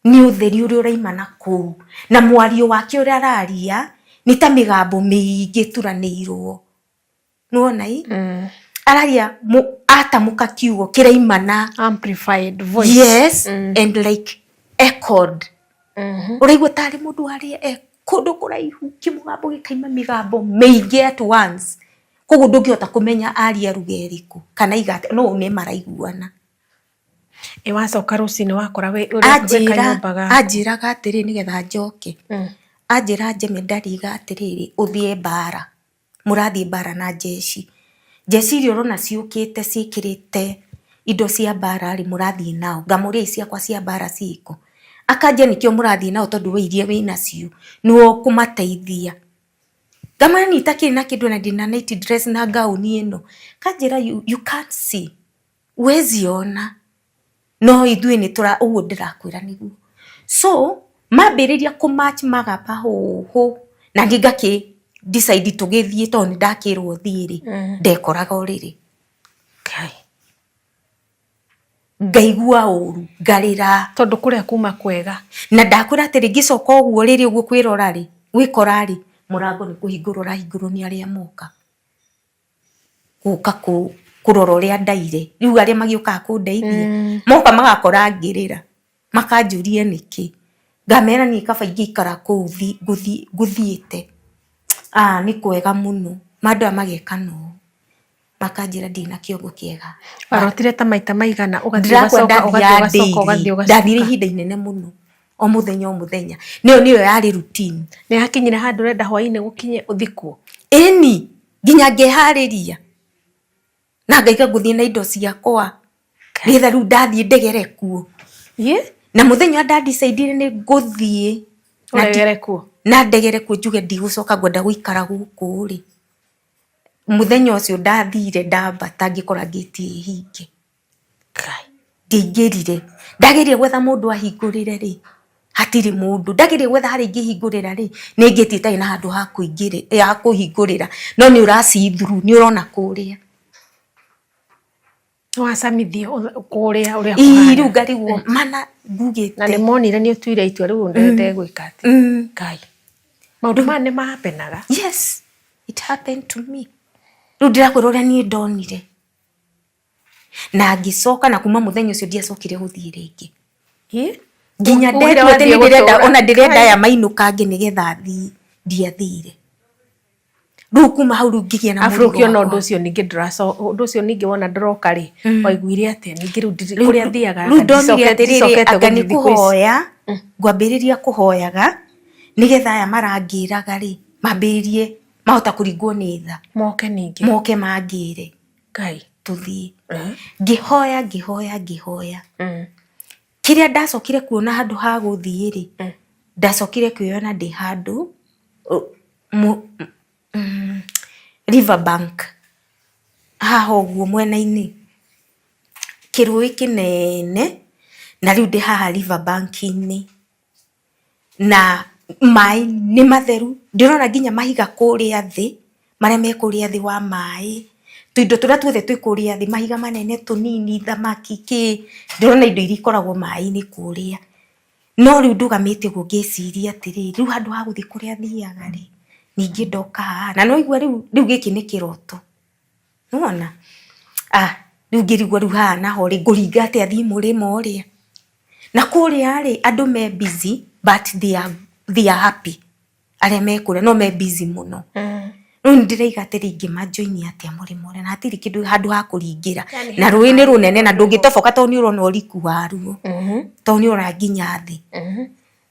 Nĩ ũtheri ũrĩa ũraima na kũu, na mwario wake ũrĩa araria, nĩ ta mĩgambo mĩingĩ ĩturanĩirwo. Nĩwona ĩ? Araria atamũka kiugo kĩraimana. Amplified voice. Yes, and like echoed. Ũraigua tarĩ mũndũ aria e kũndũ kũraihu kĩmũgambo gĩkaima mĩgambo mĩingĩ at once. Koguo ndũngĩhota kũmenya aria ruga ĩrĩkũ kana aiga atĩa, no nĩ maraiguana. Ĩ wacoka rũcinĩ wakora wĩ ũrĩa wĩ kanyũmba gaku. Anjĩraga atĩrĩ nĩgetha njoke. Anjĩra njemedari iga atĩrĩrĩ ũthiĩ mbara. Mũrathiĩ mbara na njeci. Njeci iria ũrona ciũkĩte ciĩkĩrĩte indo cia mbara rĩ, mũrathiĩ nao. Ngamũria ici ciakwa cia mbara ciĩkũ? Akanjia nĩkĩo mũrathiĩ nao tondũ we iria wĩnacio nĩwe ũkũmateithia. Ngamwĩra niĩ itakĩrĩ na kĩndũ na ndĩna night dress na ngaũni ĩno. Akanjĩra you can't see, huwezi ona. No ithuĩ nĩ tũra ũguo ndĩrakwĩra nĩguo. So mambĩrĩria kũ march magamba hũhũ na niĩ ngakĩ decide tũgĩthiĩ tondũ nĩ ndakĩrwo thiĩ rĩ, ndekoraga ũrĩrĩ. Ngai. Ngaigua ũru, ngarĩra. Tondũ kũrĩa kuma kwega. Na ndakwĩra atĩrĩ, ngĩcoka ũguo rĩrĩ ũguo kwĩrora rĩ, gwĩkora rĩ, mũrango nĩ kũhingũrwo ũrahingũrwo nĩ arĩa moka gũka kũrora ũrĩa ndaire. Rĩu arĩa magĩũkaga kũndeithia, moka magakora ngĩrĩra, makanjũria nĩkĩ. Ngamera niĩ kaba ingĩikara kũu ngũthiĩte. Ah, nĩ kwega mũno. Andũ aya mageka no ũũ. Makanjĩra ndirĩ na kĩongo kĩega. Warotire ta maita maigana ũgathiĩ Ndĩrakwa ũgacoka ũgathiĩ ndathiaga ũgacoka ũgathiĩ daily, ũgacoka. Ndathire ihinda inene mũno, o mũthenya o mũthenya. Nĩyo nĩyo yarĩ routine. Nĩ hakinyire handũ ũrenda hwainĩ gũkinye ũthiĩ kuo? Ĩni, nginya ngeharĩria na ngaiga ngũthiĩ na indo ciakwa nĩgetha rĩu ndathiĩ ndegere kuo. Na mũthenya ũrĩa nda decide nĩ ngũthiĩ ũregere kuo, na ndegere kuo, njuge ndigũcoka, ngwenda gũikara gũkũ rĩ, mũthenya ũcio ndathire, ndambata ngĩkora ngĩti ĩ hinge. Ndiaingĩrire. Ndageria gwetha mũndũ ahingũrĩre rĩ, hatirĩ mũndũ. Ndageria gwetha harĩa ingĩhingũrĩra rĩ, nĩ ngĩti ĩtarĩ na handũ ha kũhingũrĩra, no nĩ ũra see through, nĩ ũrona kũrĩa. Wacamithio kũrĩa ũrĩa Ii, kũhana. Rĩu ngarigwo mana ngugĩte. Na nĩ monire nĩ ũtuire itua rĩu ndegwĩka atĩ. Ngai, maũndũ maya nĩ mahapenaga. Yes, it happened to me. Rĩu ndĩrakwĩra ũrĩa niĩ ndonire. Na ngĩcoka, na kuma mũthenya ũcio ndiacokire gũthiĩ rĩngĩ. Nginya Ugire ndetua atĩ wathiĩ nĩ ndĩrenda gũtũra. ona ndĩrenda aya mainũkange nĩgetha thiĩ, ndiathire. Rĩu kuma hau rĩu ngĩgĩa na Arabu mũrigo ũkĩona ũndũ wakwa. ũcio ningĩ ndũraco ũndũ ũcio ningĩ wona ndũroka rĩ, waiguire atĩa ningĩ rĩu kũrĩa thiaga? Rĩu ndonire atĩrĩrĩ, ndicokete anga nĩ gũthiĩ thikũ ici. kũhoya ngwambĩrĩria kũhoyaga nĩgetha aya marangĩraga rĩ, mambĩrĩrie mahota kũringwo nĩ tha. Moke ningĩ. Moke mangĩre. Ngai. Tũthiĩ. Ngĩhoya, ngĩhoya, ngĩhoya. Kĩrĩa ndacokire kuona handũ ha gũthiĩ rĩ, ndacokire kwĩyona ndĩ handũ river bank haha ũguo mwena-inĩ, kĩrũĩ kĩnene, na rĩu ndĩ haha river bank-inĩ, na maĩ nĩ matheru, ndĩrona nginya mahiga kũrĩa thĩ, marĩa me kũrĩa thĩ wa maĩ, tũindo tũrĩa tuothe twĩ kũrĩa thĩ, mahiga manene, tũnini, thamaki, kĩ, ndĩrona indo iria ikoragwo maĩ-inĩ kũrĩa. No rĩu ndũgamĩte ũguo ngĩciria atĩrĩrĩ, rĩu handũ ha gũthiĩ kũrĩa thiaga rĩ, ningĩ ndoka haha, na nĩwaigua rĩu, rĩu gĩkĩ nĩ kĩroto, nĩwona? Ah, rĩu ngĩrigwo rĩu haha naho rĩ, ngũringa atĩa thiĩ mũrĩmo ũrĩa? Na kũrĩa rĩ, andũ me busy but they are happy, arĩa me kũrĩa no me busy mũno. Rĩu nĩ ndĩraiga atĩrĩ, ingĩma join atĩa mũrĩmo ũrĩa, na hatirĩ kĩndũ handũ ha kũringĩra, Yani na rũĩ nĩ rũnene na ndũngĩtoboka tondũ nĩ ũrona ũriku waruo, tondũ nĩ ũrona nginya thĩ.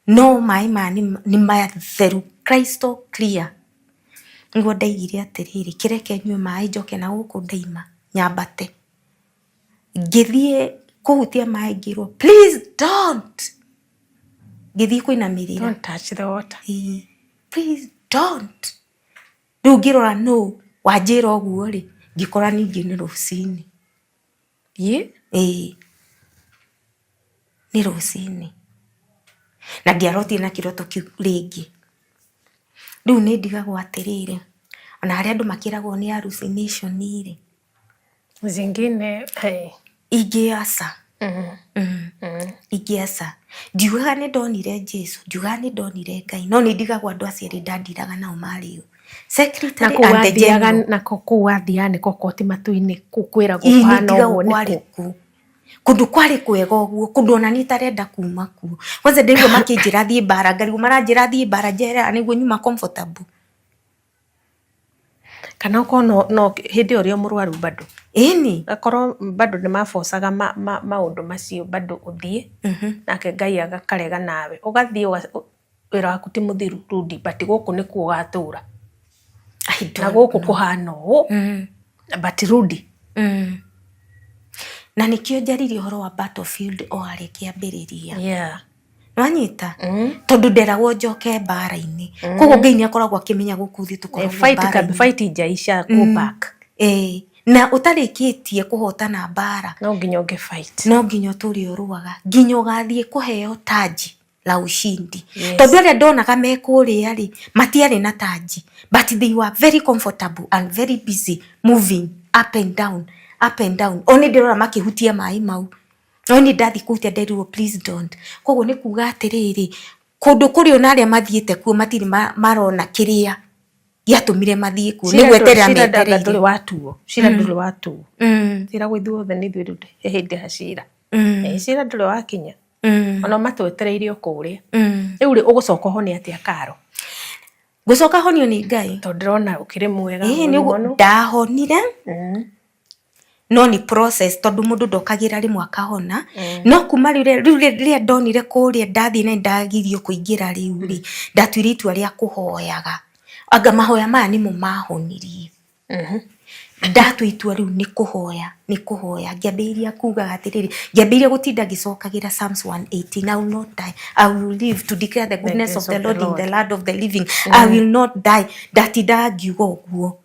No maĩ maya nĩ matheru, crystal clear. Nĩguo ndaigire atĩrĩrĩ, kĩreke nyue maĩ njoke na gũkũ ndaima nyambate. Ngĩthiĩ kũhutia maĩ ngĩrwo, "Please don't." Ngĩthiĩ kũinamĩrĩra. Don't touch the water. Ĩĩ, "Please don't." Rĩu ngĩrora nũ wanjĩra ũguo rĩ, ngĩkora ningĩ nĩ rũcinĩ. Ĩĩ, nĩ rũcinĩ. Na ndiarotire na kĩroto kĩu rĩngĩ. Rĩu nĩ ndigagwo atĩrĩrĩ, ona harĩa andũ makĩragwo nĩ hallucination rĩ, Zingine, hey. Ingĩ aca. Ingĩ aca. Ndiugaga nĩ ndonire Jesu, ndiugaga nĩ ndonire Ngai, no nĩ ndigagwo andũ acio erĩ ndandiraga nao marĩ ũ. Na Secretary kũu and the wathiaga general. nako kũu wathiaga nĩko koti matu-inĩ kũu kwĩragwo Ĩĩ, nĩ kũhana ndigagwo ũguo kwarĩ nĩkũ? kuo. Kũndũ kwarĩ kwega ũguo, kũndũ ona niĩ itarenda kuma kuo. Kwanza ndĩraigua makĩnjĩra thiĩ mbara, ngarigwo maranjĩra thiĩ mbara njeherera nĩguo nyuma comfortable. Kana okorwo no hĩndĩ ĩyo ũrĩ o mũrwaru bado. Ĩni. Akorwo bado nĩ mabocaga maũndũ macio bado ũthiĩ, nake Ngai akarega nawe. Ũgathiĩ wĩra waku ti mũthiru rudi, but gũkũ nĩkuo ũgatũra. I Na don't gũkũ know. kũhana ũũ, but rudi. Na nĩkĩo njaririe ũhoro wa battlefield o harĩa kĩambĩrĩria. Nwanyita? Tondũ nderagwo njoke mbara-inĩ. Koguo Ngai nĩ akoragwo akĩmenya gũkũ thĩ tũkoragwo Fight mbara-inĩ. Fight ijaisha, go back. Ĩĩ. Na ũtarĩkĩtie kũhotana mbara. No nginya ũngĩ fight. No nginya ũtũre ũrũaga. Nginya ũgathiĩ kũheo taji la ushindi. Yes. Tondũ arĩa ndonaga me kũrĩa rĩ, matiarĩ na taji. But they were very comfortable and very busy moving up and down, up and down. O nĩ ndĩrona makĩhutia maĩ mau. No niĩ ndathiĩ kũu nderirwo please don't. Koguo nĩ kuga atĩrĩrĩ, kũndũ kũrĩ ona arĩa mathiĩte kuo matirĩ marona kĩrĩa gĩatũmire mathiĩ kuo, nĩ gweterera Cira ndanga metereire. Ndũrĩ watuo, cira ndũrĩ watuo. Cira gwĩ ithuothe nĩ ithuĩ rĩu he hĩndĩ ya cira. Cira ndũrĩ wakinya. Ona matwetereire o kũrĩa. Rĩu rĩ, ũgũcoka ũhone atĩa, Karo? Ngũcoka honio nĩ Ngai. Tondũ ndĩrona ũkĩrĩ mwega. Ĩĩ, nĩ ũguo mũno. Ndahonire, no nĩ process, tondũ mũndũ ndokagĩra rĩmwe akahona. No kuma rĩu rĩrĩa ndonire kũrĩa ndathiĩ na ndagirio kũingĩra, rĩu rĩ, ndatuire itua rĩa kũhoyaga. Anga mahoya maya nĩmo mahonirie. Ndatua itua rĩu nĩ kũhoya, nĩ kũhoya. Ngĩambĩrĩria kugaga atĩrĩrĩ, ngĩambĩrĩria gũtinda ngĩcokagĩra Psalms 118, "I will not die, I will live to declare the goodness of the Lord in the land of the living, I will not die." Ndatindaga ngiuga ũguo,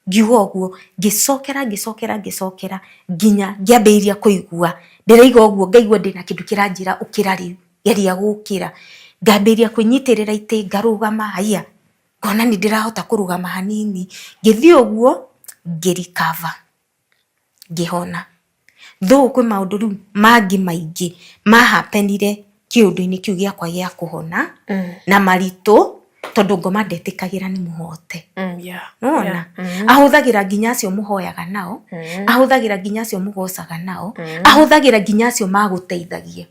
ngiuga ũguo, ngĩcokera, ngĩcokera, ngĩcokera, nginya ngĩambĩrĩria kũigua ndĩraiga ũguo, ngaigua ndĩna kĩndũ kĩranjĩra, "Ũkĩra rĩu, geria gũkĩra." Ngambĩrĩria kwĩnyitĩrĩra itĩ, ngarũgama, haiya, ngona nĩ ndĩrahota kũrũgama hanini. Ngĩthiĩ ũguo ngĩrikava, ngĩhona. Though kwĩ maũndũ rĩu mangĩ maingĩ mahapenire kĩũndũ-inĩ kĩu gĩakwa gĩa kũhona na maritũ, tondũ ngoma ndetĩkagĩra nĩ mũhote. Nĩwona ahũthagĩra nginya acio mũhoyaga nao, ahũthagĩra nginya acio mũgocaga nao, ahũthagĩra nginya acio magũteithagia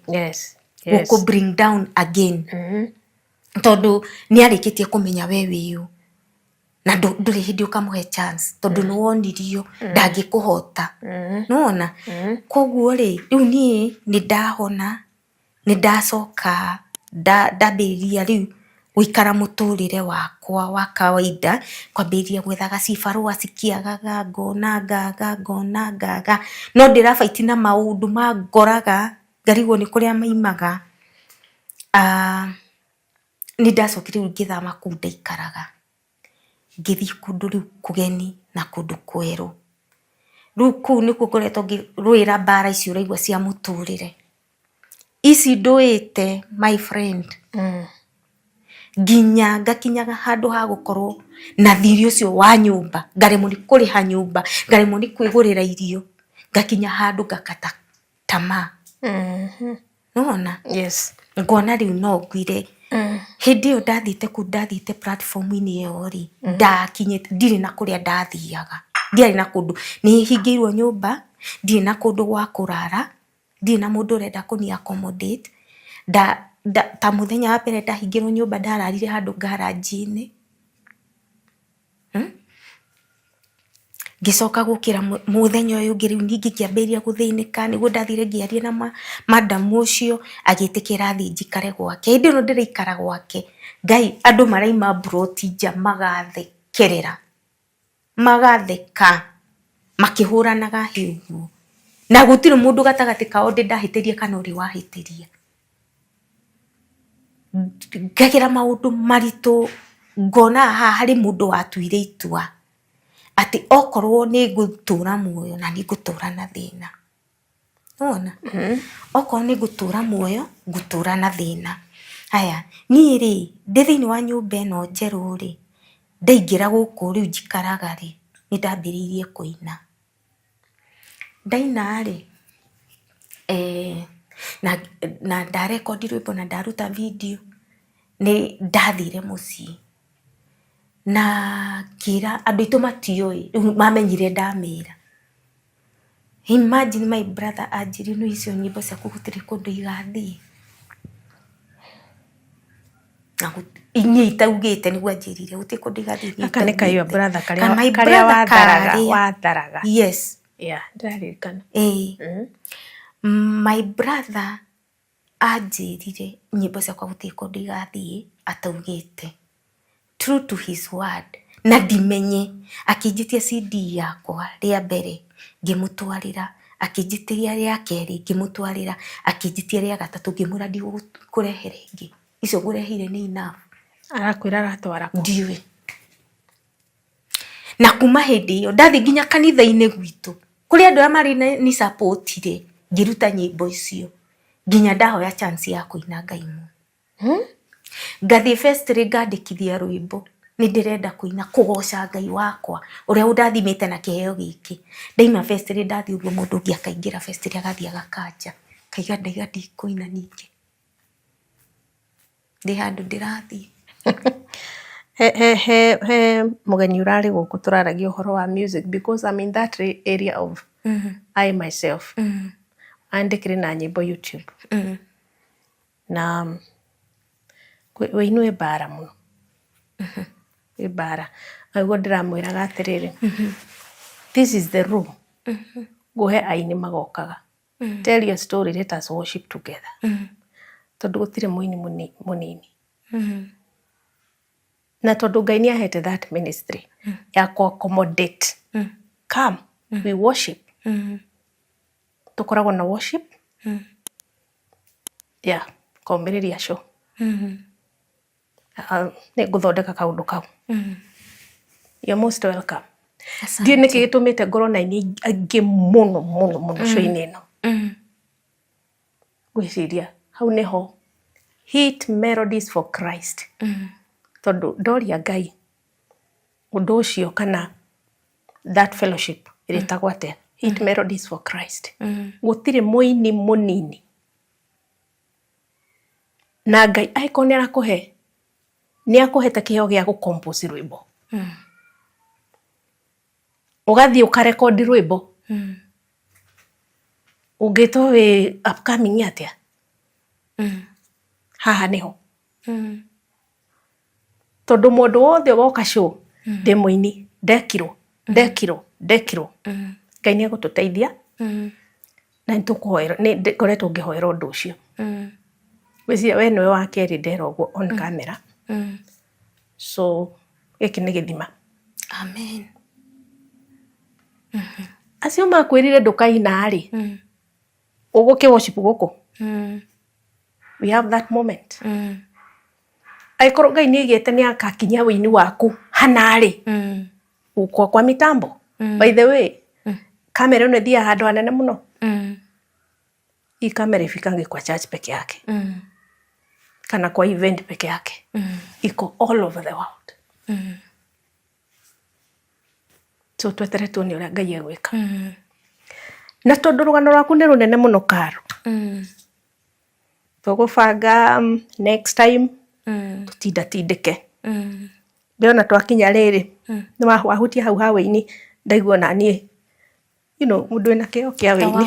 gũkũ bring down again, tondũ nĩ arĩkĩtie kũmenya we wĩũ na ndũrĩ hĩndĩ ũkamũhe chance, tondũ nĩ wonirio ndangĩkũhota. Nĩwona, koguo rĩ, rĩu niĩ nĩ ndahona, nĩ ndacoka ndambĩrĩria rĩu gũikara mũtũrĩre wakwa wa kawaida, kwambĩrĩria gwethaga cibarũa cikĩagaga, ngona ngaga, ngona ngaga, no ndĩrabaiti na maũndũ mangoraga, ngarigwo nĩ kũrĩa maimaga. Nĩ ndacokire rĩu ngĩthama kũu ndaikaraga, ngĩthiĩ kũndũ rĩu kũgeni na kũndũ kwerũ. Rĩu kũu nĩkuo ngoretwo ngĩrũĩra mbara icio ũraigua cia mũtũrĩre ici ndũĩte, my friend, nginya ngakinyaga handũ ha gũkorwo na thirĩ ũcio wa nyũmba, ngaremwo nĩ kũrĩha nyũmba, ngaremwo nĩ kwĩgũrĩra irio, ngakinya handũ ngakata tamaa. Nĩwona? Yes. Ngona rĩu no nguire. Hĩndĩ ĩyo ndathiĩte kũu, ndathiĩte platform-inĩ ĩyo rĩ, ndakinyĩte ndirĩ na kũrĩa ndathiaga, ndiarĩ na kũndũ, nĩ hingĩirwo nyũmba, ndirĩ na kũndũ gwa kũrara, ndirĩ na mũndũ ũrenda kũni accommodate. Ta mũthenya wa mbere ndahingĩrwo nyũmba, ndararire handũ garage-inĩ. Ngĩcoka gũkĩra mũthenya ũyũ ũngĩ, rĩu ningĩ ngĩambĩrĩria gũthĩnĩka, nĩguo ndathire ngĩaria na madam ũcio, agĩtĩkĩra thiĩ njikare gwake. Hĩndĩ ĩno ndĩraikara gwake, Ngai, andũ maraima mburoti nja magathekerera, magatheka makĩhũranaga hĩ ũguo, na gũtirĩ mũndũ gatagatĩ kao ndĩ ndahĩtĩria kana ũrĩ wahĩtĩria. Ngagera maũndũ maritũ, ngona haha harĩ mũndũ watuire itua atĩ okorwo nĩ ngũtũra muoyo na nĩ ngũtũra na thĩna. Nĩwona? Okorwo nĩ ngũtũra muoyo, ngũtũra na thĩna. Haya, niĩ rĩ, ndĩ thĩinĩ wa nyũmba ĩno njerũ rĩ, ndaingĩra gũkũ rĩu njikaraga rĩ, nĩ ndambĩrĩirie kũina. Ndaina rĩ, na ndarekondi rwĩmbo na ndaruta video, nĩ ndathire mũciĩ na ngĩra andũ aitũ, matioĩ, rĩu mamenyire ndamĩra. Imagine my brother anjĩrire, "No icio nyĩmbo ciaku gũtirĩ kũndũ igathiĩ." Na niĩ itaugĩte, nĩguo anjĩrire gũtirĩ kũndũ igathiĩ niĩ Gaka nĩ kaiyũ itaugĩte. Brother Ka my karĩa brother watharaga karĩa. Watharaga. Yes. Yeah, ndĩraririkana. Ĩĩ. My brother anjĩrire nyĩmbo ciakwa gũtirĩ kũndũ igathiĩ ataugĩte. True to his word, na ndimenye, akĩnjĩtia CD yakwa rĩa mbere, ngĩmũtwarĩra, akĩnjĩtĩria rĩa kerĩ, ngĩmũtwarĩra, akĩnjĩtia rĩa gatatũ, ngĩmwĩra ndigũkũrehere ĩngĩ, icio ngũreheire nĩ enough. Arakwĩra aratwara kũ? Ndiũĩ. Na kuma hĩndĩ ĩyo ndathiĩ nginya kanitha-inĩ gwitũ, kũrĩ andũ arĩa marĩ ni support-ire ngĩruta nyĩmbo icio, nginya ndahoya chance ya kũina ngainwo. Ngathiĩ festival, ngandĩkithia rwĩmbo, nĩ ndĩrenda kũina kũgoca Ngai wakwa ũrĩa ũndathimĩte na kĩheo gĩkĩ. Ndaima festival, ndathiĩ ũguo, mũndũ ũngĩ akaingĩra festival, agathiĩ agakanja. Kaiga ndaiga ndikũina ningĩ. Ndĩ handũ ndĩrathiĩ. He, he, he, he mũgeni ũrarĩ gũkũ tũraragia ũhoro wa music because I'm in that area of I myself. Andĩkĩrĩ na nyĩmbo YouTube. Na wĩini wĩ mbara mũno. Wĩ mbara. Nĩguo ndĩramwĩraga atĩrĩrĩ, this is the room. Ngũhe aini magokaga. Tell your story, let us worship together. Tondũ gũtirĩ mũini mũnini. Na tondũ Ngai nĩ ahete that ministry ya kũ accommodate. Come, we worship. Tũkoragwo na worship. Yeah, komĩrĩria show. Nĩ ngũthondeka kaũndũ kau. You're most welcome. Ndiũĩ nĩkĩ gĩtũmĩte ngorwo na aini aingĩ mũno mũno mũno show-inĩ ĩno. Ngwĩciria hau nĩho Hit Melodies for Christ. Tondũ ndoria Ngai ũndũ ũcio kana that fellowship ĩrĩtagwo atĩa? Hit Melodies for Christ. Gũtirĩ mũini mũnini. Na Ngai angĩkorwo nĩ arakũhe, nĩ akũhete kĩheo gĩa gũ compose rwĩmbo. Ũgathiĩ ũkarekondi rwĩmbo. Ũngĩtwo wĩ upcoming atĩa? Haha nĩho. Tondũ mũndũ wothe woka show, ndĩ mũini, ndekirwo, ndekirwo, ndekirwo. Ngai nĩ egũtũteithia na nĩ tũkũhoera, nĩ ngoretwo ngĩhoera ũndũ ũcio. Ngwĩciria we nĩwe wa kerĩ ndera ũguo on camera. So gĩkĩ nĩ gĩthima. Amen. Acio makwĩrire ndũkaina rĩ, ũgũkĩ worship gũkũ? We have that moment. Angĩkorwo Ngai nĩ aigĩte nĩ agakinyia wĩini waku hana rĩ, kwa kwa mitambo. By the way, kamera ĩno ĩthiaga handũ hanene mũno. Hii kamera ifikangi kwa church peke yake. Kana kwa event peke yake. Iko all over the world. So twetere tuone ũrĩa Ngai egwĩka. Na tondũ rũgano rwaku nĩ rũnene mũno Karo, tũgũbanga next time tũtindatindĩke. Ndĩrona twakinya rĩrĩ, nĩ wahutia hau ha wĩini, ndaigua ona niĩ mũndũ wĩna kĩheo kĩa wĩini.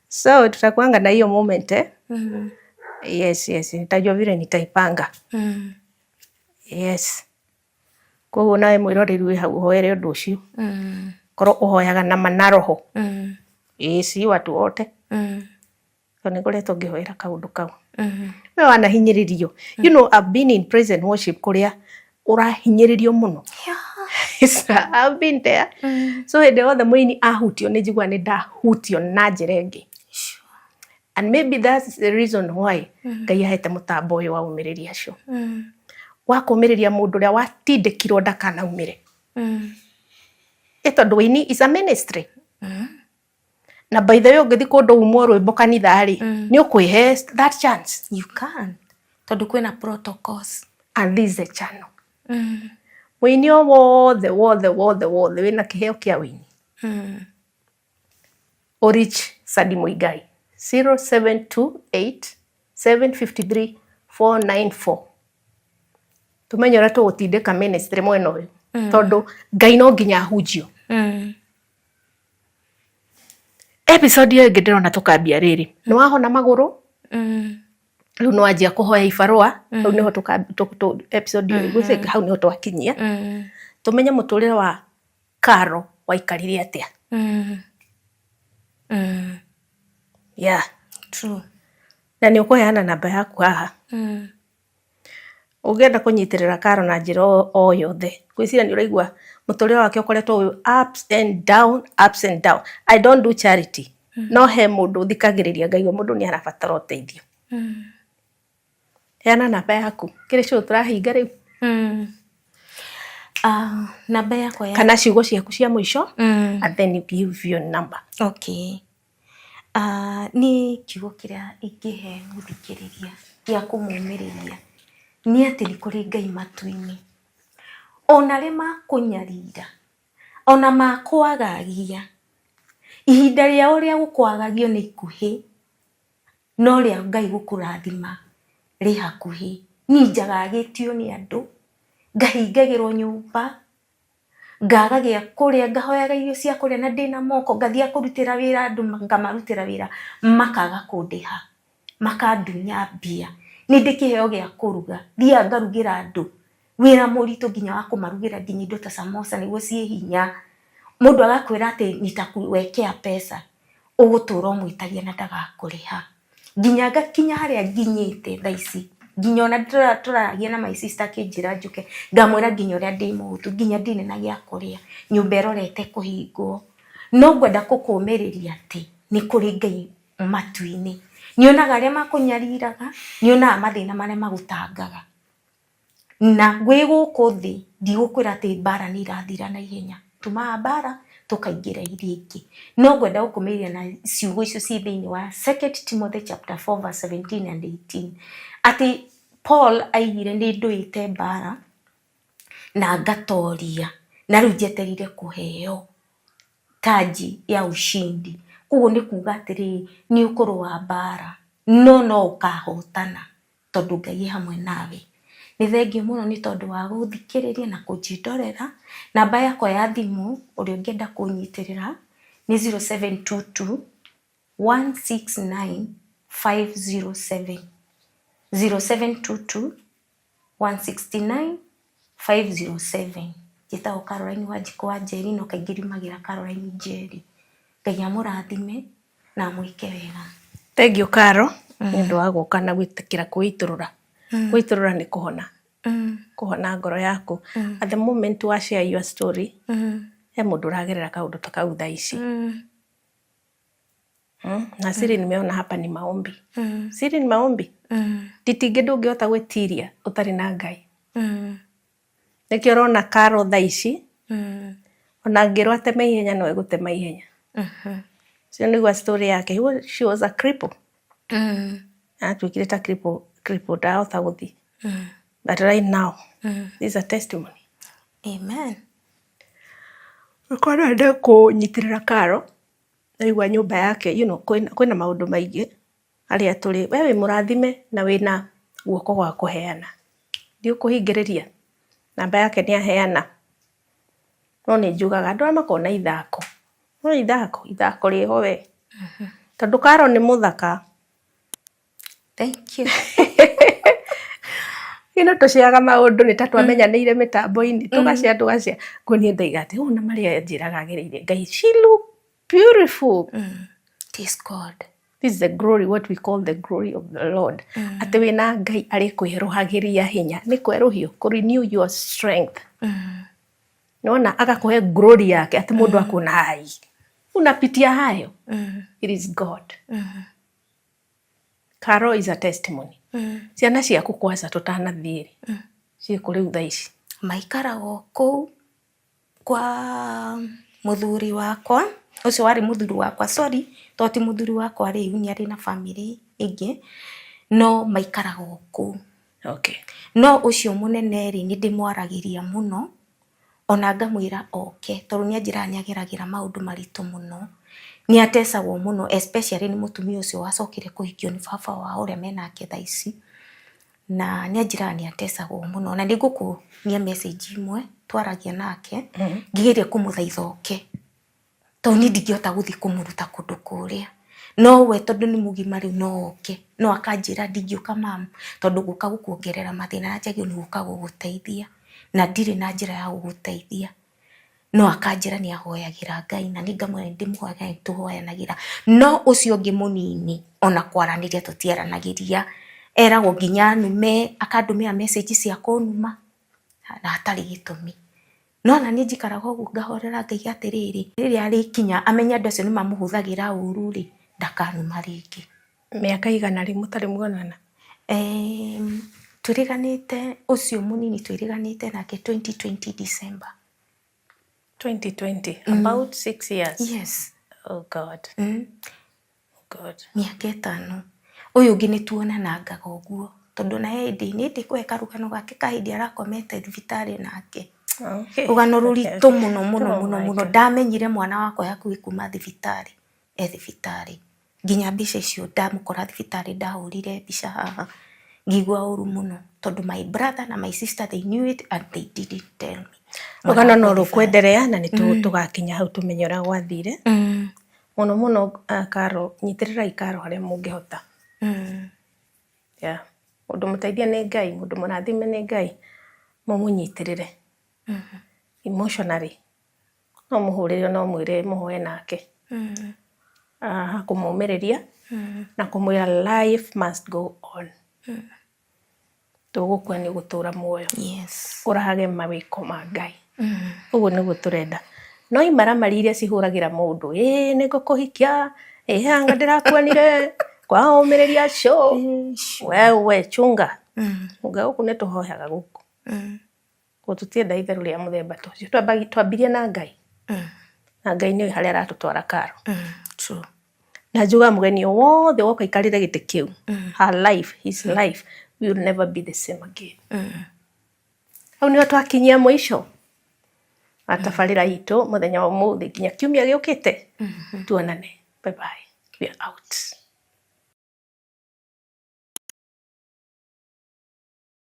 So tutakuanga na hiyo moment eh? Yes, nitajua vile nitaipanga. Yes. Koguo nawe mwĩroreri wĩ hau ũhoere ũndũ ũcio. Korwo ũhoyaga na ma na roho. Ĩĩ si watu wote. Tondũ nĩ ngoretwo ngĩhoera kaũndũ kau. We wanahinyĩrĩrio. I've been in praise and worship kũrĩa ũrahinyĩrĩrio mũno. I've been there. So hĩndĩ yothe mũini ahutio nĩ njiguaga nĩ ndahutio na njĩra ĩngĩ. And maybe that's the reason why Ngai ahete mũtambo ũyũ wa ũmĩrĩria acio. Wa kũmĩrĩria mũndũ ũrĩa watindĩkirwo ndakanaumĩre. Ĩ tondũ wĩini is a ministry. Na by the way ũngĩthiĩ kũndũ umwo rwĩmbo kanitha rĩ, nĩ ũkwĩhe that chance. You can. Tondũ kwĩna protocols. And this is a channel. Mũini o wothe wothe wothe wothe wĩna kĩheo kĩa wĩini. O reach Sadi Muigai 0728 753 494. Tumenye ũrĩa tũgũtindĩka ministry mwena ũyũ. Tondũ Ngai no nginya ahunjio. Episode ĩyo ĩngĩ ndĩrona tũkambia rĩrĩ. Nĩ wahona magũrũ? Rĩu nĩ wanjia kũhoya ibarũa. Hau nĩho episode ĩyo ngwĩciria hau nĩho twakinyia. Tũmenye mũtũrĩre wa Karo waikarire atĩa. Yeah. True. Na nĩ ũkũheana namba yaku haha. Ũngĩenda kũnyitĩrĩra Karo na njĩra o yothe, ngwĩciria nĩ ũraigua mũtũrĩre wake ũkoretwo wĩ ups and down, ups and down. I don't do charity. No he mũndũ thikagĩrĩria ngaigua mũndũ nĩ arabatara ũteithio. Heana namba yaku. Kĩrĩ show tũrahinga rĩu. Namba yakwa ya Kana ciugo ciaku cia mũico, and then you give your number. Okay. Niĩ kiugo kĩrĩa ingĩhe mũthikĩrĩria gĩa kũmũmĩrĩria nĩ atĩ nĩ kũrĩ Ngai matu-inĩ. Ona arĩa makũnyarira, ona makwagagia, Ihinda rĩao rĩa gũkwagagio nĩ ikuhĩ, no rĩa Ngai gũkũrathima rĩ hakuhĩ. Niĩ njagagĩtio nĩ andũ, ngahingagĩrwo nyũmba, ngaga gĩa kũrĩa, ngahoyaga irio cia kũrĩa na ndĩna moko, ngathiaga kũrutĩra wĩra andũ ngamarutĩra wĩra makaga kũndĩha, makandunya mbia. Nĩ ndĩ kĩheo gĩa kũruga, thiaga ngarugĩra andũ wĩra mũritũ nginya wa kũmarugĩra nginya indo ta samosa nĩguo ciĩ hinya. Mũndũ agakwĩra atĩ nitakuwekea pesa, ũgũtũra ũmwĩtagia na ndagakũrĩha. Nginya ngakinya harĩa nginyĩte thaa ici, nginya ona tũraragia na my sister akĩnjĩra njũke, ngamwĩra nginya ũrĩa ndĩ mũhũtu, nginya ndirĩ na gĩa kũrĩa, nyũmba ĩrorete kũhingwo. No ngwenda gũkũmĩrĩria atĩ nĩ kũrĩ Ngai matu-inĩ. Nĩ onaga arĩa makũnyariraga, nĩ onaga mathĩna marĩa magũtangaga. Na wĩ gũkũ thĩ ndigũkwĩra atĩ mbara nĩ irathira na ihenya, tumaga mbara tũkaingĩra iria ingĩ. No ngwenda gũkũmĩrĩria na ciugo icio ciĩ thĩinĩ wa Second Timothy chapter 4 verse 17 and 18, atĩ Paul aigire nĩ ndũĩte mbara na ngatoria, na rĩu njetereire kũheo taji ya ushindi. Koguo nĩ kuga atĩrĩrĩ, nĩ ũkũrũa mbara no no ũkahotana tondũ Ngai e hamwe nawe. Nĩ thengiũ mũno nĩ tondũ wa gũthikĩrĩria na kũnjĩndorera. Namba yakwa ya thimũ ũrĩa ũngĩenda kũnyitĩrĩra nĩ 0722 169 507. 0722 169 507. Njĩtagwo Caroline Wanjikũ wa Njeri no kaingĩ riumagĩra Caroline Njeri. Ngai amũrathime na amwĩke wega. Thengiũ Caro nĩ ũndũ wa gũka na gwĩtĩkĩra kwĩitũrũra. Kwĩitũrũra nĩ kũhona. Kũhona ngoro yaku. At the moment wa share your story, he mũndũ ũragerera kaũndũ ta kau thaa ici. Na siri nimeona hapa ni maombi. Siri ni maombi. Nditingĩ ndũngĩhota gwĩtiria ũtarĩ na Ngai. Nĩkĩo ũrona Caro thaa ici, ona angĩrwo ateme ihenya no egũtema ihenya. Ũcio nĩguo story yake. She was a cripple. Atuĩkire ta cripple, cripple ndahota gũthiĩ. But right now, this is a testimony. Amen. Ũkorwo no wende kũnyitĩrĩra Caro, ndaigua nyũmba yake, you know, kwĩna maũndũ maingĩ harĩa tũrĩ. We wĩ mũrathime na wĩna guoko gwa kũheana. Ndiũkũhingĩrĩria, namba yake nĩ aheana. No nĩ njugaga andũ arĩa makoragwo na ithako, no ithako, ithako rĩho we. Tondũ Caro nĩ mũthaka. Thank you. Ino tũciaga maũndũ nĩ ta twamenyanĩire mĩtambo-inĩ, tũgacia tũgacia. Nguo niĩ ndaiga atĩ ũũ na marĩa anjĩraga agereire Ngai, she look beautiful. It is God. This is the glory, what we call the glory of the Lord. Atĩ wĩna Ngai arĩ kwĩrũhagĩria hinya. Nĩ kwerũhio, kũ renew your strength. Nĩwona agakũhe glory yake atĩ mũndũ akuona ai. Unapitia hayo. It is God. Caro is a testimony. Ciana ciaku kwanza tũtanathiĩ rĩ, ciĩkũ rĩu thaa ici? Maikaraga o kũu kwa mũthuri wakwa, ũcio warĩ mũthuri wakwa, sorry, to ti mũthuri wakwa rĩu nĩ arĩ na bamĩrĩ ĩngĩ, no maikaraga o kũu. Okay. No ũcio mũnene rĩ, nĩ ndĩmwaragĩria mũno, ona ngamwĩra oke, tondũ nĩ anjĩraga nĩ ageragĩra maũndũ maritũ mũno. Nĩ atecagwo mũno especially nĩ mũtumia ũcio wacokire kũhikio nĩ baba wao ũrĩa menake thaa ici. Na nĩ anjĩraga nĩ atecagwo mũno, na nĩ ngũkuonia message imwe twaragia nake, ngĩgeria kũmũthaitha oke, tondũ niĩ ndingĩhota gũthiĩ kũmũruta kũndũ kũrĩa. No we tondũ nĩ mũgima rĩu no oke, no akanjĩra ndingĩũka mamu, tondũ ngũka gũkuongerera mathĩna na njagĩrĩirwo nĩ gũka gũgũteithia, na ndirĩ na njĩra ya gũgũteithia. No akanjĩra nĩ ahoyagĩra Ngai na niĩ ngamwĩra nĩ ndĩmũhoyagĩra nĩ tũhoyanagĩra. No ũcio ũngĩ mũnini ona kwaranĩria tũtiaranagĩria, eragwo nginya anume, akandũmĩra message cia kũnuma na hatarĩ gĩtũmi. No ona niĩ njikaraga ũguo ngahorera ngaiga atĩrĩrĩ, rĩrĩa arĩkinya amenye andũ acio nĩ mamũhũthagĩra ũru rĩ, ndakanuma rĩngĩ. Mĩaka igana rĩ mũtarĩ muonana? Twĩrĩganĩte ũcio mũnini twĩrĩganĩte nake 2020 December. 2020, about 6 years. Yes. Oh God. Oh God. Mĩaka ĩtano. Ũyũ ũngĩ nĩ tuonanangaga ũguo, tondũ na he hĩndĩ nĩ ndĩkũhe karũgano gake ka hĩndĩ arakomete thibitarĩ nake. Okay. Rũgano rũritũ mũno mũno Oh mũno my mũno. God. Ndamenyire mwana wakwa hakuhĩ kuma thibitarĩ. E thibitarĩ. Nginya mbica icio ndamũkora thibitarĩ ndahũrire mbica haha, ngĩigua ũru mũno tondũ my brother na my sister they knew it and they didn't tell me. Rũgano no rũkwenderea na nĩ tũgakinya hau tũmenye ũrĩa gwathire. Mũno mũno Karo, nyitĩrĩrai Karo harĩa mũngĩhota. Yeah. Mũndũ mũteithie nĩ Ngai, mũndũ mũrathime nĩ Ngai, mũmũnyitĩrĩre. Emotionally. No mũhũrĩre no mwĩre mũhoe nake. Kũmũmĩrĩria na kũmwĩra life must go on. Tũgũkua nĩ gũtũra muoyo. Ũrahage mawĩko ma Ngai. Ũguo nĩguo tũrenda. No imaramari iria cihũragĩra mũndũ, ĩĩ nĩ ngũkũhikia, ĩĩ anga ndĩrakuonire, kwaũmĩrĩria show. Wewe chunga. Chunga gũkũ nĩ tũhoyaga gũkũ. Koguo tũtienda itherũ rĩa mũthemba ta ũcio. Twambirie na Ngai. Na Ngai nĩoĩ harĩa aratũtwara Karo. Na njugaga mũgeni o wothe woka aikarĩre gĩtĩ kĩu, her life, his life will never be the same again. Hau nĩho twakinyia mũico wa tabarĩra itũ mũthenya wa ũmũthĩ nginya kiumia gĩũkĩte tuonane. Bye bye. We are out.